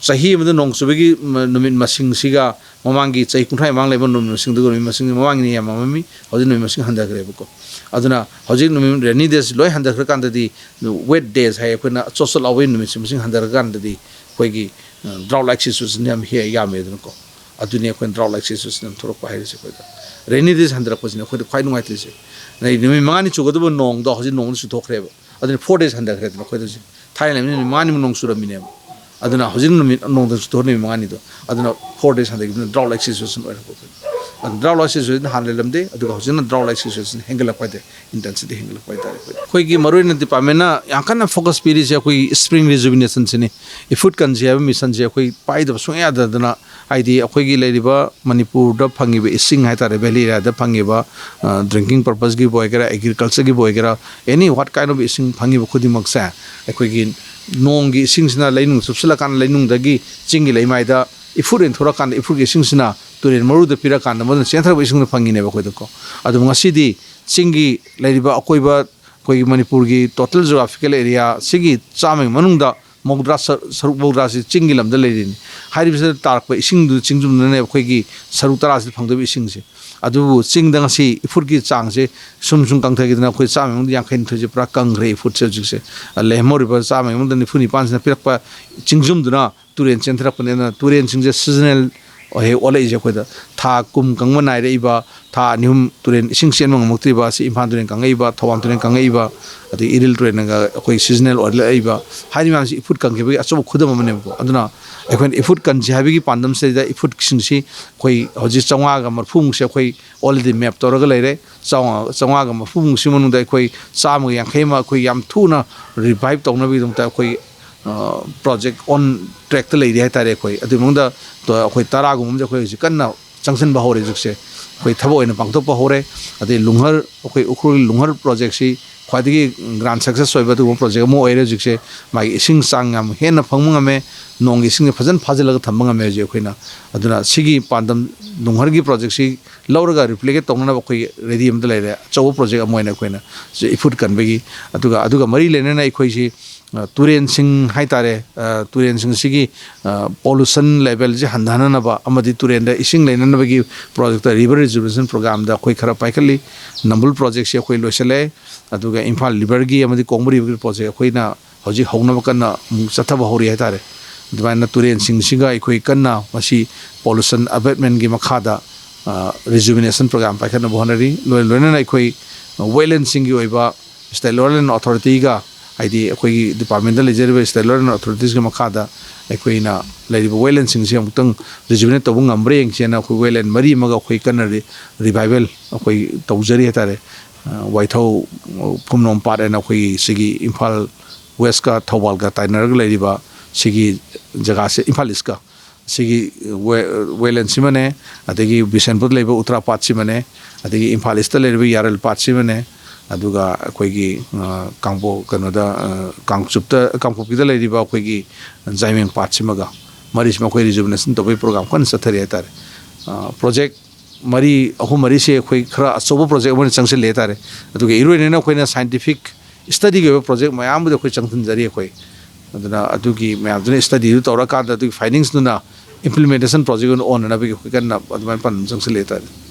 ꯆꯍꯤ ꯑꯃꯗ ꯅꯣꯡ ꯆꯨꯕꯒꯤ ꯅꯨꯃꯤꯠ ꯃꯁꯤꯡꯁꯤꯒ ꯃꯃꯥꯡꯒꯤ ꯆꯍꯤ ꯀꯨꯟꯊ꯭ꯔꯥ ꯃꯃꯥꯡ ꯂꯩꯕ ꯅꯨꯃꯤꯠ ꯃꯁꯤꯡꯗꯨꯒ ꯅꯨꯃꯤꯠ ꯃꯁꯤꯡꯁꯤ ꯃꯃꯥꯡꯒꯤꯅ ꯌꯥꯝꯃꯝꯃꯤ꯫ ꯍꯧꯖꯤꯛ ꯅꯨꯃꯤꯠ ꯃꯁꯤꯡ ꯍꯟꯊꯈ꯭ꯔꯦꯕꯀꯣ꯫ ꯑꯗꯨꯅ ꯍꯧꯖꯤꯛ ꯅꯨꯃꯤꯠ ꯔꯦꯅꯤ ꯗꯦꯁ ꯂꯣꯏ ꯍꯟꯊꯈ꯭ꯔꯀꯥꯟꯗꯗꯤ, ꯋꯦꯠ ꯗꯦꯁ ꯍꯥꯏ, ꯑꯩꯈꯣꯏꯅ ꯆꯣꯠ ꯆꯣꯠ ꯂꯥꯎꯕꯒꯤ ꯅꯨꯃꯤꯠꯁꯤ ꯃꯁꯤꯡ ꯍꯟꯊꯔꯀꯥꯟꯗꯗꯤ ꯑꯩꯈꯣꯏꯒꯤ ꯗ꯭ꯔꯥꯎꯠ ꯂꯥꯏꯛ ꯁꯤꯆꯨꯋꯦꯁꯟ ꯌꯥꯝ ꯍꯦ- ꯌꯥꯝꯃꯦ ꯑꯗꯨꯅꯀꯣ꯫ ꯑꯗꯨꯅꯤ ꯑꯩꯈꯣꯏꯅ ꯗ꯭ꯔꯥꯎꯠ ꯂꯥꯏꯛ ꯁꯤꯆꯨꯋꯦꯁꯟ ꯌꯥꯝ ꯊꯣꯛꯂꯛꯄ ꯍꯥꯏꯔꯤꯁꯦ ꯑꯩꯈꯣꯏꯗ꯫ ꯔꯦꯅꯤ ꯗꯦꯁ ꯍꯟꯊꯔꯛꯄꯁꯤꯅ ꯑꯩꯈꯣꯏꯗ ꯈ꯭ꯋꯥꯏ ꯅꯨꯡꯉꯥꯏꯇ꯭ꯔꯤꯁꯦ꯫ ꯅꯨꯃꯤꯠ ꯃꯉꯥꯅꯤ ꯆꯨꯒꯗꯕ ꯅꯣꯡꯗꯣ ꯍꯧꯖꯤꯛ ꯅꯣꯡꯗ ꯆꯨꯊꯣꯛꯈ꯭ꯔꯦꯕ꯫ ꯑꯗꯨꯅ ꯐꯣꯔ ꯗꯦꯖ ꯍꯟꯊꯈ꯭ꯔꯦꯗꯅ ꯑꯩꯈꯣꯏꯗ ꯍꯧꯖꯤꯛ꯫ ꯊꯥꯏꯅ ꯂꯩꯕꯅꯤꯅ ꯅꯨꯃꯤꯠ ꯃꯉꯥꯅꯤꯃꯨꯛ ꯅꯣꯡ ꯆꯨꯔꯝꯃꯤꯅꯦꯕ꯫ ꯑꯗꯨꯅ ꯍꯧꯖꯤꯛ ꯅꯨꯃꯤꯠ ꯅꯣꯡꯗ ꯆꯨꯊꯣꯛ ꯅꯨꯃꯤꯠ ꯃꯉꯥꯅꯤꯗꯣ꯫ ꯑꯗꯨꯅ ꯐꯣꯔ ꯗꯦꯖ ꯍꯟꯊꯈꯤꯕꯅ ꯗ꯭ꯔꯥꯎꯠ ꯂꯥꯏꯛ ꯁꯤꯆꯨꯋꯦꯁꯟ ꯑꯣꯏꯔꯛꯄ ꯑꯩꯈꯣꯏꯗ꯫ ꯑꯗꯨ ꯗ꯭ꯔꯥꯎꯠ ꯂꯥꯏꯛ ꯁꯤꯆꯨꯋꯦꯁꯟ ꯍꯥꯟꯅ ꯂꯩꯔꯝꯗꯦ, ꯑꯗꯨꯒ ꯍꯧꯖꯤꯛꯅ ꯗ꯭ꯔꯥꯎꯠ ꯂꯥꯏꯛ ꯁꯤꯆꯨꯋꯦꯁꯟ ꯍꯦꯟꯒꯠꯂꯛꯄ ꯍꯥꯏꯇꯥꯔꯦ, ꯏꯟꯇꯦꯟꯁꯤꯇꯤ ꯍꯦꯟꯒꯠꯂꯛꯄ ꯍꯥꯏꯇꯥꯔꯦ ꯑꯩꯈꯣꯏꯗ꯫ ꯑꯩꯈꯣꯏꯒꯤ ꯃꯔꯨꯑꯣꯏꯅ ꯗꯤꯄꯥꯔꯠꯃꯦꯟꯅ ꯌꯥꯝ ꯀꯟꯅ ꯐꯣꯀꯁ ꯄꯤꯔꯤꯁꯦ ꯑꯩꯈꯣꯏꯒꯤ ꯁ꯭ꯄ꯭ꯔꯤꯡ ꯔꯤꯖꯨꯕꯤꯅꯦꯁꯟꯁꯤꯅꯤ꯫ ꯏꯐꯨꯠ ꯀꯟꯁꯤ ꯍꯥꯏꯕ ꯃꯤꯁꯟꯁꯦ ꯑꯩꯈꯣꯏ ꯄꯥꯏꯗꯕ ꯁꯨꯡꯌꯥ ꯌꯥꯗꯗꯅ, ꯍꯥꯏꯗꯤ ꯑꯩꯈꯣꯏꯒꯤ ꯂꯩꯔꯤꯕ ꯃꯅꯤꯄꯨꯔꯗ ꯐꯪꯉꯤꯕ ꯏꯁꯤꯡ ꯍꯥꯏꯇꯥꯔꯦ, ꯚꯦꯂꯤ ꯑꯦꯔꯤꯌꯥꯗ ꯐꯪꯉꯤꯕ, ꯑ, ꯗ꯭ꯔꯤꯡꯀꯤꯡ ꯄꯔꯄꯁꯀꯤꯕꯨ ꯑꯣꯏꯒꯦꯔꯥ, ꯑꯦꯒ꯭ꯔꯤꯀꯜꯆꯔꯒꯤꯕꯨ ꯑꯣꯏꯒꯦꯔꯥ, ꯑꯦꯅꯤ ꯋꯥꯠ ꯀꯥꯏꯟ ꯑꯣꯐ ꯏꯁꯤꯡ ꯐꯪꯉꯤꯕ ꯈꯨꯗꯤꯡꯃꯛꯁꯦ, ꯑꯩꯈꯣꯏꯒꯤ ꯅꯣꯡꯒꯤ ꯏꯁꯤꯡꯁꯤꯅ ꯂꯩꯅꯨꯡ ꯆꯨꯞꯁꯤꯜꯂꯀꯥꯟꯗ ꯂꯩꯅꯨꯡꯗꯒꯤ ꯆꯤꯡꯒꯤ ꯂꯩꯃꯥꯏꯗ ꯏꯐꯨꯠ ꯏꯟꯊꯣꯔꯛꯀꯥꯟꯗ ꯏꯐꯨꯠꯀꯤ ꯏꯁꯤꯡꯁꯤꯅ ꯇꯨꯔꯦꯜ ꯃꯔꯨꯗ ꯄꯤꯔꯀꯥꯟꯗ ꯃꯗꯨꯅ ꯆꯦꯟꯊꯔꯛꯄ ꯏꯁꯤꯡꯗꯣ ꯐꯪꯉꯤꯅꯦꯕ ꯑꯩꯈꯣꯏꯗꯀꯣ꯫ ꯑꯗꯨꯕꯨ ꯉꯁꯤꯗꯤ ꯆꯤꯡꯒꯤ ꯂꯩꯔꯤꯕ ꯑꯀꯣꯏꯕ ꯑꯩꯈꯣꯏꯒꯤ ꯃꯅꯤꯄꯨꯔꯒꯤ ꯇꯣꯇꯦꯜ ꯖꯤꯑꯣꯒ꯭ꯔꯥꯐꯤꯀꯦꯜ ꯑꯦꯔꯤꯌꯥ ꯁꯤꯒꯤ ꯆꯥꯝꯃꯒꯤ ꯃꯅꯨꯡꯗ ꯃꯧꯗ꯭ꯔꯥ ꯁ-, ꯁꯔꯨꯛ ꯃꯧꯗ꯭ꯔꯥꯁꯤ ꯆꯤꯡꯒꯤ ꯂꯝꯗ ꯂꯩꯔꯤꯅꯤ꯫ ꯍꯥꯏꯔꯤꯕꯁꯤꯗ ꯇꯥꯔꯛꯄ ꯏꯁꯤꯡꯗꯨ ꯆꯤꯡꯖꯨꯝꯗꯨꯅꯅꯦ ꯑꯩꯈꯣꯏꯒꯤ ꯁꯔꯨꯛ ꯇꯔꯥꯁꯤꯗ ꯐꯪꯗꯣꯏꯕ ꯏꯁꯤꯡꯁꯦ꯫ ꯑꯗꯨꯕꯨ ꯆꯤꯡꯗ ꯉꯁꯤ ꯏꯐꯨꯠꯀꯤ ꯆꯥꯡꯁꯦ ꯁꯨꯝ ꯁꯨꯝ ꯀꯪꯊꯈꯤꯗꯅ ꯑꯩꯈꯣꯏ ꯆꯥꯝꯃꯒꯤ ꯃꯅꯨꯡꯗ ꯌꯥꯡꯈꯩ ꯅꯤꯊꯣꯏꯁꯦ ꯄꯨꯔꯥ ꯀꯪꯈ꯭ꯔꯦ ꯏꯐꯨꯠꯁꯦ ꯍꯧꯖꯤꯛꯁꯦ꯫ ꯑ, ꯂꯦꯝꯍꯧꯔꯤꯕ ꯆꯥꯝꯃꯒꯤ ꯃꯅꯨꯡꯗ ꯅꯤꯐꯨ ꯅꯤꯄꯥꯟꯁꯤꯅ ꯄꯤꯔꯛꯄ ꯆꯤꯡꯖꯨꯝꯗꯨꯅ ꯇꯨꯔꯦꯟ ꯆꯦꯟꯊꯔꯛꯄꯅꯤ꯫ ꯑꯗꯨꯅ ꯇꯨꯔꯦꯟꯁꯤꯡꯁꯦ ꯁꯤꯖꯅꯦꯜ ꯑꯣꯏꯍꯦꯛ ꯑꯣꯜꯂꯛꯏꯁꯦ ꯑꯩꯈꯣꯏꯗ꯫ ꯊꯥ ꯀꯨꯝ ꯀꯪꯕ ꯅꯥꯏꯔꯛꯏꯕ, ꯊꯥ ꯑꯅꯤ ꯑꯍꯨꯝ ꯇꯨꯔꯦꯟ ꯏꯁꯤꯡ ꯆꯦꯟꯕ ꯉꯝꯃꯛꯇ꯭ꯔꯤꯕ, ꯑꯁꯤ ꯏꯝꯐꯥꯜ ꯇꯨꯔꯦꯟ ꯀꯪꯉꯛꯏꯕ, ꯊꯧꯕꯥꯜ ꯇꯨꯔꯦꯟ ꯀꯪꯉꯛꯏꯕ, ꯑꯗꯩ ꯏꯔꯤꯜ ꯇꯨꯔꯦꯟꯒ ꯑꯩꯈꯣꯏ ꯁꯤꯖꯅꯦꯜ ꯑꯣꯏꯔꯛꯏꯕ, ꯍꯥꯏꯔꯤꯕ ꯃꯌꯥꯝꯁꯤ ꯏꯐꯨꯠ ꯀꯪꯈꯤꯕꯒꯤ ꯑꯆꯧꯕ ꯈꯨꯗꯝ ꯑꯃꯅꯦꯕꯀꯣ꯫ ꯑꯗꯨꯅ ꯑꯩꯈꯣꯏꯅ ꯏꯐꯨꯠ ꯀꯟꯁꯤ ꯍꯥꯏꯕꯒꯤ ꯄꯥꯟꯗꯝꯁꯤꯗꯩꯗ ꯏꯐꯨꯠꯁꯤꯡꯁꯤ ꯑꯩꯈꯣꯏ ꯍꯧꯖꯤꯛ ꯆꯥꯝꯃꯉꯥꯒ ꯃꯔꯤꯐꯨꯃꯨꯛꯁꯦ ꯑꯩꯈꯣꯏ already map ꯇꯧꯔꯒ ꯂꯩꯔꯦ꯫ ꯆꯥꯝꯃꯉꯥ, ꯆꯥꯝꯃꯉꯥꯒ ꯃꯔꯤꯐꯨꯃꯨꯛꯁꯤ ꯃꯅꯨꯡꯗ ꯑꯩꯈꯣꯏ ꯆꯥꯝꯃꯒ ꯌꯥꯡꯈꯩ ꯑꯃ ꯑꯩꯈꯣꯏ ꯌꯥꯝ ꯊꯨꯅ revive ꯇꯧꯅꯕꯒꯤꯗꯃꯛꯇ ꯑꯩꯈꯣꯏ, ꯑ, project on trackꯇ ꯂꯩꯔꯤ ꯍꯥꯏꯇꯥꯔꯦ꯫ ꯑꯩꯈꯣꯏ ꯑꯗꯨꯒꯤ ꯃꯅꯨꯡꯗ ꯇ-, ꯑꯩꯈꯣꯏ ꯇꯔꯥꯒꯨꯝꯕ ꯑꯃꯗꯤ ꯑꯩꯈꯣꯏ ꯍꯧꯖꯤꯛ ꯀꯟꯅ ꯆꯪꯁꯤꯟꯕ ꯍꯧꯔꯦ ꯍꯧꯖꯤꯛꯁꯦ꯫ ꯑꯩꯈꯣꯏ ꯊꯕꯛ ꯑꯣꯏꯅ ꯄꯥꯡꯊꯣꯛꯄ ꯍꯧꯔꯦ꯫ ꯑꯗꯩ ꯂꯨꯡꯍꯔ, ꯑꯩꯈꯣꯏ ꯎꯈ꯭ꯔꯨꯜꯒꯤ ꯂꯨꯡꯍꯔ projectꯁꯤ ꯈ꯭ꯋꯥꯏꯗꯒꯤ ꯒ꯭ꯔꯥꯟ ꯁꯛꯁꯦꯁ ꯑꯣꯏꯕ ꯑꯗꯨꯒꯨꯝꯕ ꯄ꯭ꯔꯣꯖꯦꯛ ꯑꯃ ꯑꯣꯏꯔꯦ꯫ ꯍꯧꯖꯤꯛꯁꯦ ꯃꯥꯒꯤ ꯏꯁꯤꯡ ꯆꯥꯡ ꯌꯥꯝ ꯍꯦꯟꯅ ꯐꯪꯕ ꯉꯝꯃꯦ, ꯅꯣꯡꯒꯤ ꯏꯁꯤꯡꯁꯦ ꯐꯖꯅ ꯐꯥꯖꯤꯜꯂꯒ ꯊꯝꯕ ꯉꯝꯃꯦ ꯍꯧꯖꯤꯛ ꯑꯩꯈꯣꯏꯅ꯫ ꯑꯗꯨꯅ ꯁꯤꯒꯤ ꯄꯥꯟꯗꯝ, ꯅꯨꯡꯍꯔꯒꯤ ꯄ꯭ꯔꯣꯖꯦꯛꯁꯤ ꯂꯧꯔꯒ ꯔꯤꯄ꯭ꯂꯤꯀꯦꯠ ꯇꯧꯅꯅꯕ ꯑꯩꯈꯣꯏ ꯔꯦꯗꯤ ꯑꯃꯗ ꯂꯩꯔꯦ꯫ ꯑꯆꯧꯕ ꯄ꯭ꯔꯣꯖꯦꯛ ꯑꯃ ꯑꯣꯏꯅ ꯑꯩꯈꯣꯏꯅ ꯏꯐꯨꯠ ꯀꯟꯕꯒꯤ, ꯑꯗꯨꯒ, ꯑꯗꯨꯒ ꯃꯔꯤ ꯂꯩꯅꯅ ꯑꯩꯈꯣꯏꯁꯤ, ꯑ, ꯇꯨꯔꯦꯟꯁꯤꯡ ꯍꯥꯏꯇꯥꯔꯦ, ꯑ, ꯇꯨꯔꯦꯟꯁꯤꯡꯁꯤꯒꯤ, ꯑ, ꯄꯣꯂꯨꯁꯟ ꯂꯦꯚꯦꯜꯁꯤ ꯍꯟꯊꯍꯟꯅꯕ ꯑꯃꯗꯤ ꯇꯨꯔꯦꯟꯗ ꯏꯁꯤꯡ ꯂꯩꯅꯅꯕꯒꯤ ꯄ꯭ꯔꯣꯖꯦꯛꯇ, ꯔꯤꯚꯔ ꯔꯤꯖꯨꯕꯤꯅꯦꯁꯟ ꯄ꯭ꯔꯣꯒ꯭ꯔꯥꯝꯗ ꯑꯩꯈꯣꯏ ꯈꯔ ꯄꯥꯏꯈꯠꯂꯤ꯫ ꯅꯝꯕꯨꯜ ꯄ꯭ꯔꯣꯖꯦꯛꯁꯤ ꯑꯩꯈꯣꯏ ꯂꯣꯏꯁꯤꯜꯂꯦ꯫ ꯑꯗꯨꯒ ꯏꯝꯐꯥꯜ ꯔꯤꯚꯔꯒꯤ ꯑꯃꯗꯤ ꯀꯣꯡꯕ ꯔꯤꯚꯔꯒꯤ ꯄ꯭ꯔꯣꯖꯦꯛ ꯑꯩꯈꯣꯏꯅ ꯍꯧꯖꯤꯛ ꯍꯧꯅꯕ ꯀꯟꯅ ꯑꯃꯨꯛ ꯆꯠꯊꯕ ꯍꯧꯔꯤ ꯍꯥꯏꯇꯥꯔꯦ꯫ ꯑꯗꯨꯃꯥꯏꯅ ꯇꯨꯔꯦꯟꯁꯤꯡꯁꯤꯒ ꯑꯩꯈꯣꯏ ꯀꯟꯅ ꯃꯁꯤ ꯄꯣꯂꯨꯁꯟ ꯑꯕꯦꯠꯃꯦꯟꯒꯤ ꯃꯈꯥꯗ, ꯑ, ꯔꯤꯖꯨꯕꯤꯅꯦꯁꯟ ꯄ꯭ꯔꯣꯒ꯭ꯔꯥꯝ ꯄꯥꯏꯈꯠꯅꯕ ꯍꯣꯠꯅꯔꯤ꯫ ꯂꯣꯏ-, ꯂꯣꯏꯅꯅ ꯑꯩꯈꯣꯏ ꯋꯦꯠꯂꯦꯟꯁꯤꯡꯒꯤ ꯑꯣꯏꯕ ꯁ꯭ꯇꯦꯠ ꯂꯦꯚꯦꯜ ꯑꯣꯊꯣꯔꯤꯇꯤꯒ, ꯍꯥꯏꯗꯤ ꯑꯩꯈꯣꯏꯒꯤ ꯗꯤꯄꯥꯔꯠꯃꯦꯟꯗ ꯂꯩꯖꯔꯤꯕ ꯁ꯭ꯇꯦꯠ ꯂꯦꯚꯦꯜ ꯑꯣꯊꯣꯔꯤꯇꯤꯁꯀꯤ ꯃꯈꯥꯗ ꯑꯩꯈꯣꯏꯅ ꯂꯩꯔꯤꯕ ꯋꯦꯠꯂꯦꯟꯁꯤꯡꯁꯤ ꯑꯃꯨꯛꯇꯪ ꯔꯤꯖꯨꯕꯤꯅꯦꯠ ꯇꯧꯕ ꯉꯝꯕ꯭ꯔꯥ ꯌꯦꯡꯁꯦꯅ ꯑꯩꯈꯣꯏ ꯋꯦꯠꯂꯦꯟ ꯃꯔꯤ ꯑꯃꯒ ꯑꯩꯈꯣꯏ ꯀꯟꯅ ꯔꯤ-, ꯔꯤꯚꯥꯏꯚꯦꯜ ꯑꯩꯈꯣꯏ ꯇꯧꯖꯔꯤ ꯍꯥꯏꯇꯥꯔꯦ꯫ ꯑ, ꯋꯥꯏꯊꯧ, ꯐꯨꯝꯂꯣꯝ ꯄꯥꯠ ꯍꯥꯏꯅ ꯑꯩꯈꯣꯏꯒꯤ ꯁꯤꯒꯤ ꯏꯝꯐꯥꯜ ꯋꯦꯁꯀ ꯊꯧꯕꯥꯜꯒ ꯇꯥꯏꯅꯔꯒ ꯂꯩꯔꯤꯕ ꯁꯤꯒꯤ ꯖꯒꯥꯁꯦ, ꯏꯝꯐꯥꯜ ꯏꯁꯀ ꯁꯤꯒꯤ ꯋꯦ-, ꯋꯦꯠꯂꯦꯟꯁꯤꯃꯅꯦ, ꯑꯗꯒꯤ ꯕꯤꯁꯦꯟꯄꯨꯔꯗ ꯂꯩꯕ ꯎꯇ꯭ꯔꯥ ꯄꯥꯠꯁꯤꯃꯅꯦ, ꯑꯗꯒꯤ ꯏꯝꯐꯥꯜ ꯏꯁꯇ ꯂꯩꯔꯤꯕ ꯌꯥꯔꯜ ꯄꯥꯠꯁꯤꯃꯅꯦ, ꯑꯗꯨꯒ ꯑꯩꯈꯣꯏꯒꯤ, ꯑ, ꯀꯥꯡꯄꯣꯛ-, ꯀꯩꯅꯣꯗ, ꯑ, ꯀꯥꯡꯆꯨꯞꯇ, ꯀꯥꯡꯄꯣꯛꯄꯤꯗ ꯂꯩꯔꯤꯕ ꯑꯩꯈꯣꯏꯒꯤ ꯖꯥꯏꯃꯦꯡ ꯄꯥꯠꯁꯤꯃꯒ, ꯃꯔꯤꯁꯤꯃ ꯑꯩꯈꯣꯏ ꯔꯤꯖꯨꯕꯤꯅꯦꯁꯟ ꯇꯧꯕꯒꯤ ꯄ꯭ꯔꯣꯒ꯭ꯔꯥꯝ ꯀꯟꯅ ꯆꯠꯊꯔꯤ ꯍꯥꯏꯇꯥꯔꯦ꯫ ꯑ, ꯄ꯭ꯔꯣꯖꯦꯛ ꯃꯔꯤ, ꯑꯍꯨꯝ ꯃꯔꯤꯁꯦ ꯑꯩꯈꯣꯏ ꯈꯔ ꯑꯆꯧꯕ ꯄ꯭ꯔꯣꯖꯦꯛ ꯑꯃ ꯑꯣꯏꯅ ꯆꯪꯁꯤꯜꯂꯦ ꯍꯥꯏꯇꯥꯔꯦ꯫ ꯑꯗꯨꯒ ꯏꯔꯣꯏꯅꯅ ꯑꯩꯈꯣꯏꯅ ꯁꯥꯏꯟꯇꯤꯐꯤꯛ ꯁ꯭ꯇꯗꯤꯒꯤ ꯑꯣꯏꯕ ꯄ꯭ꯔꯣꯖꯦꯛ ꯃꯌꯥꯝꯕꯨꯗꯤ ꯑꯩꯈꯣꯏ ꯆꯪꯁꯤꯟꯖꯔꯤ ꯑꯩꯈꯣꯏ꯫ ꯑꯗꯨꯅ ꯑꯗꯨꯒꯤ ꯃꯌꯥꯝꯗꯨꯅ ꯁ꯭ꯇꯗꯤꯗꯨ ꯇꯧꯔꯀꯥꯟꯗ ꯑꯗꯨꯒꯤ ꯐꯥꯏꯟꯗꯤꯡꯁꯇꯨꯅ ꯏꯝꯄ꯭ꯂꯤꯃꯦꯟꯇꯦꯁꯟ ꯄ꯭ꯔꯣꯖꯦꯛ ꯑꯣꯏꯅ ꯑꯣꯟꯅꯅꯕꯒꯤ ꯑꯩꯈꯣꯏ ꯀꯟꯅ ꯑꯗꯨꯃꯥꯏꯅ ꯄꯥꯟꯗꯝ ꯆꯪꯁꯤꯜꯂꯦ ꯍꯥꯏꯇꯥꯔꯦ꯫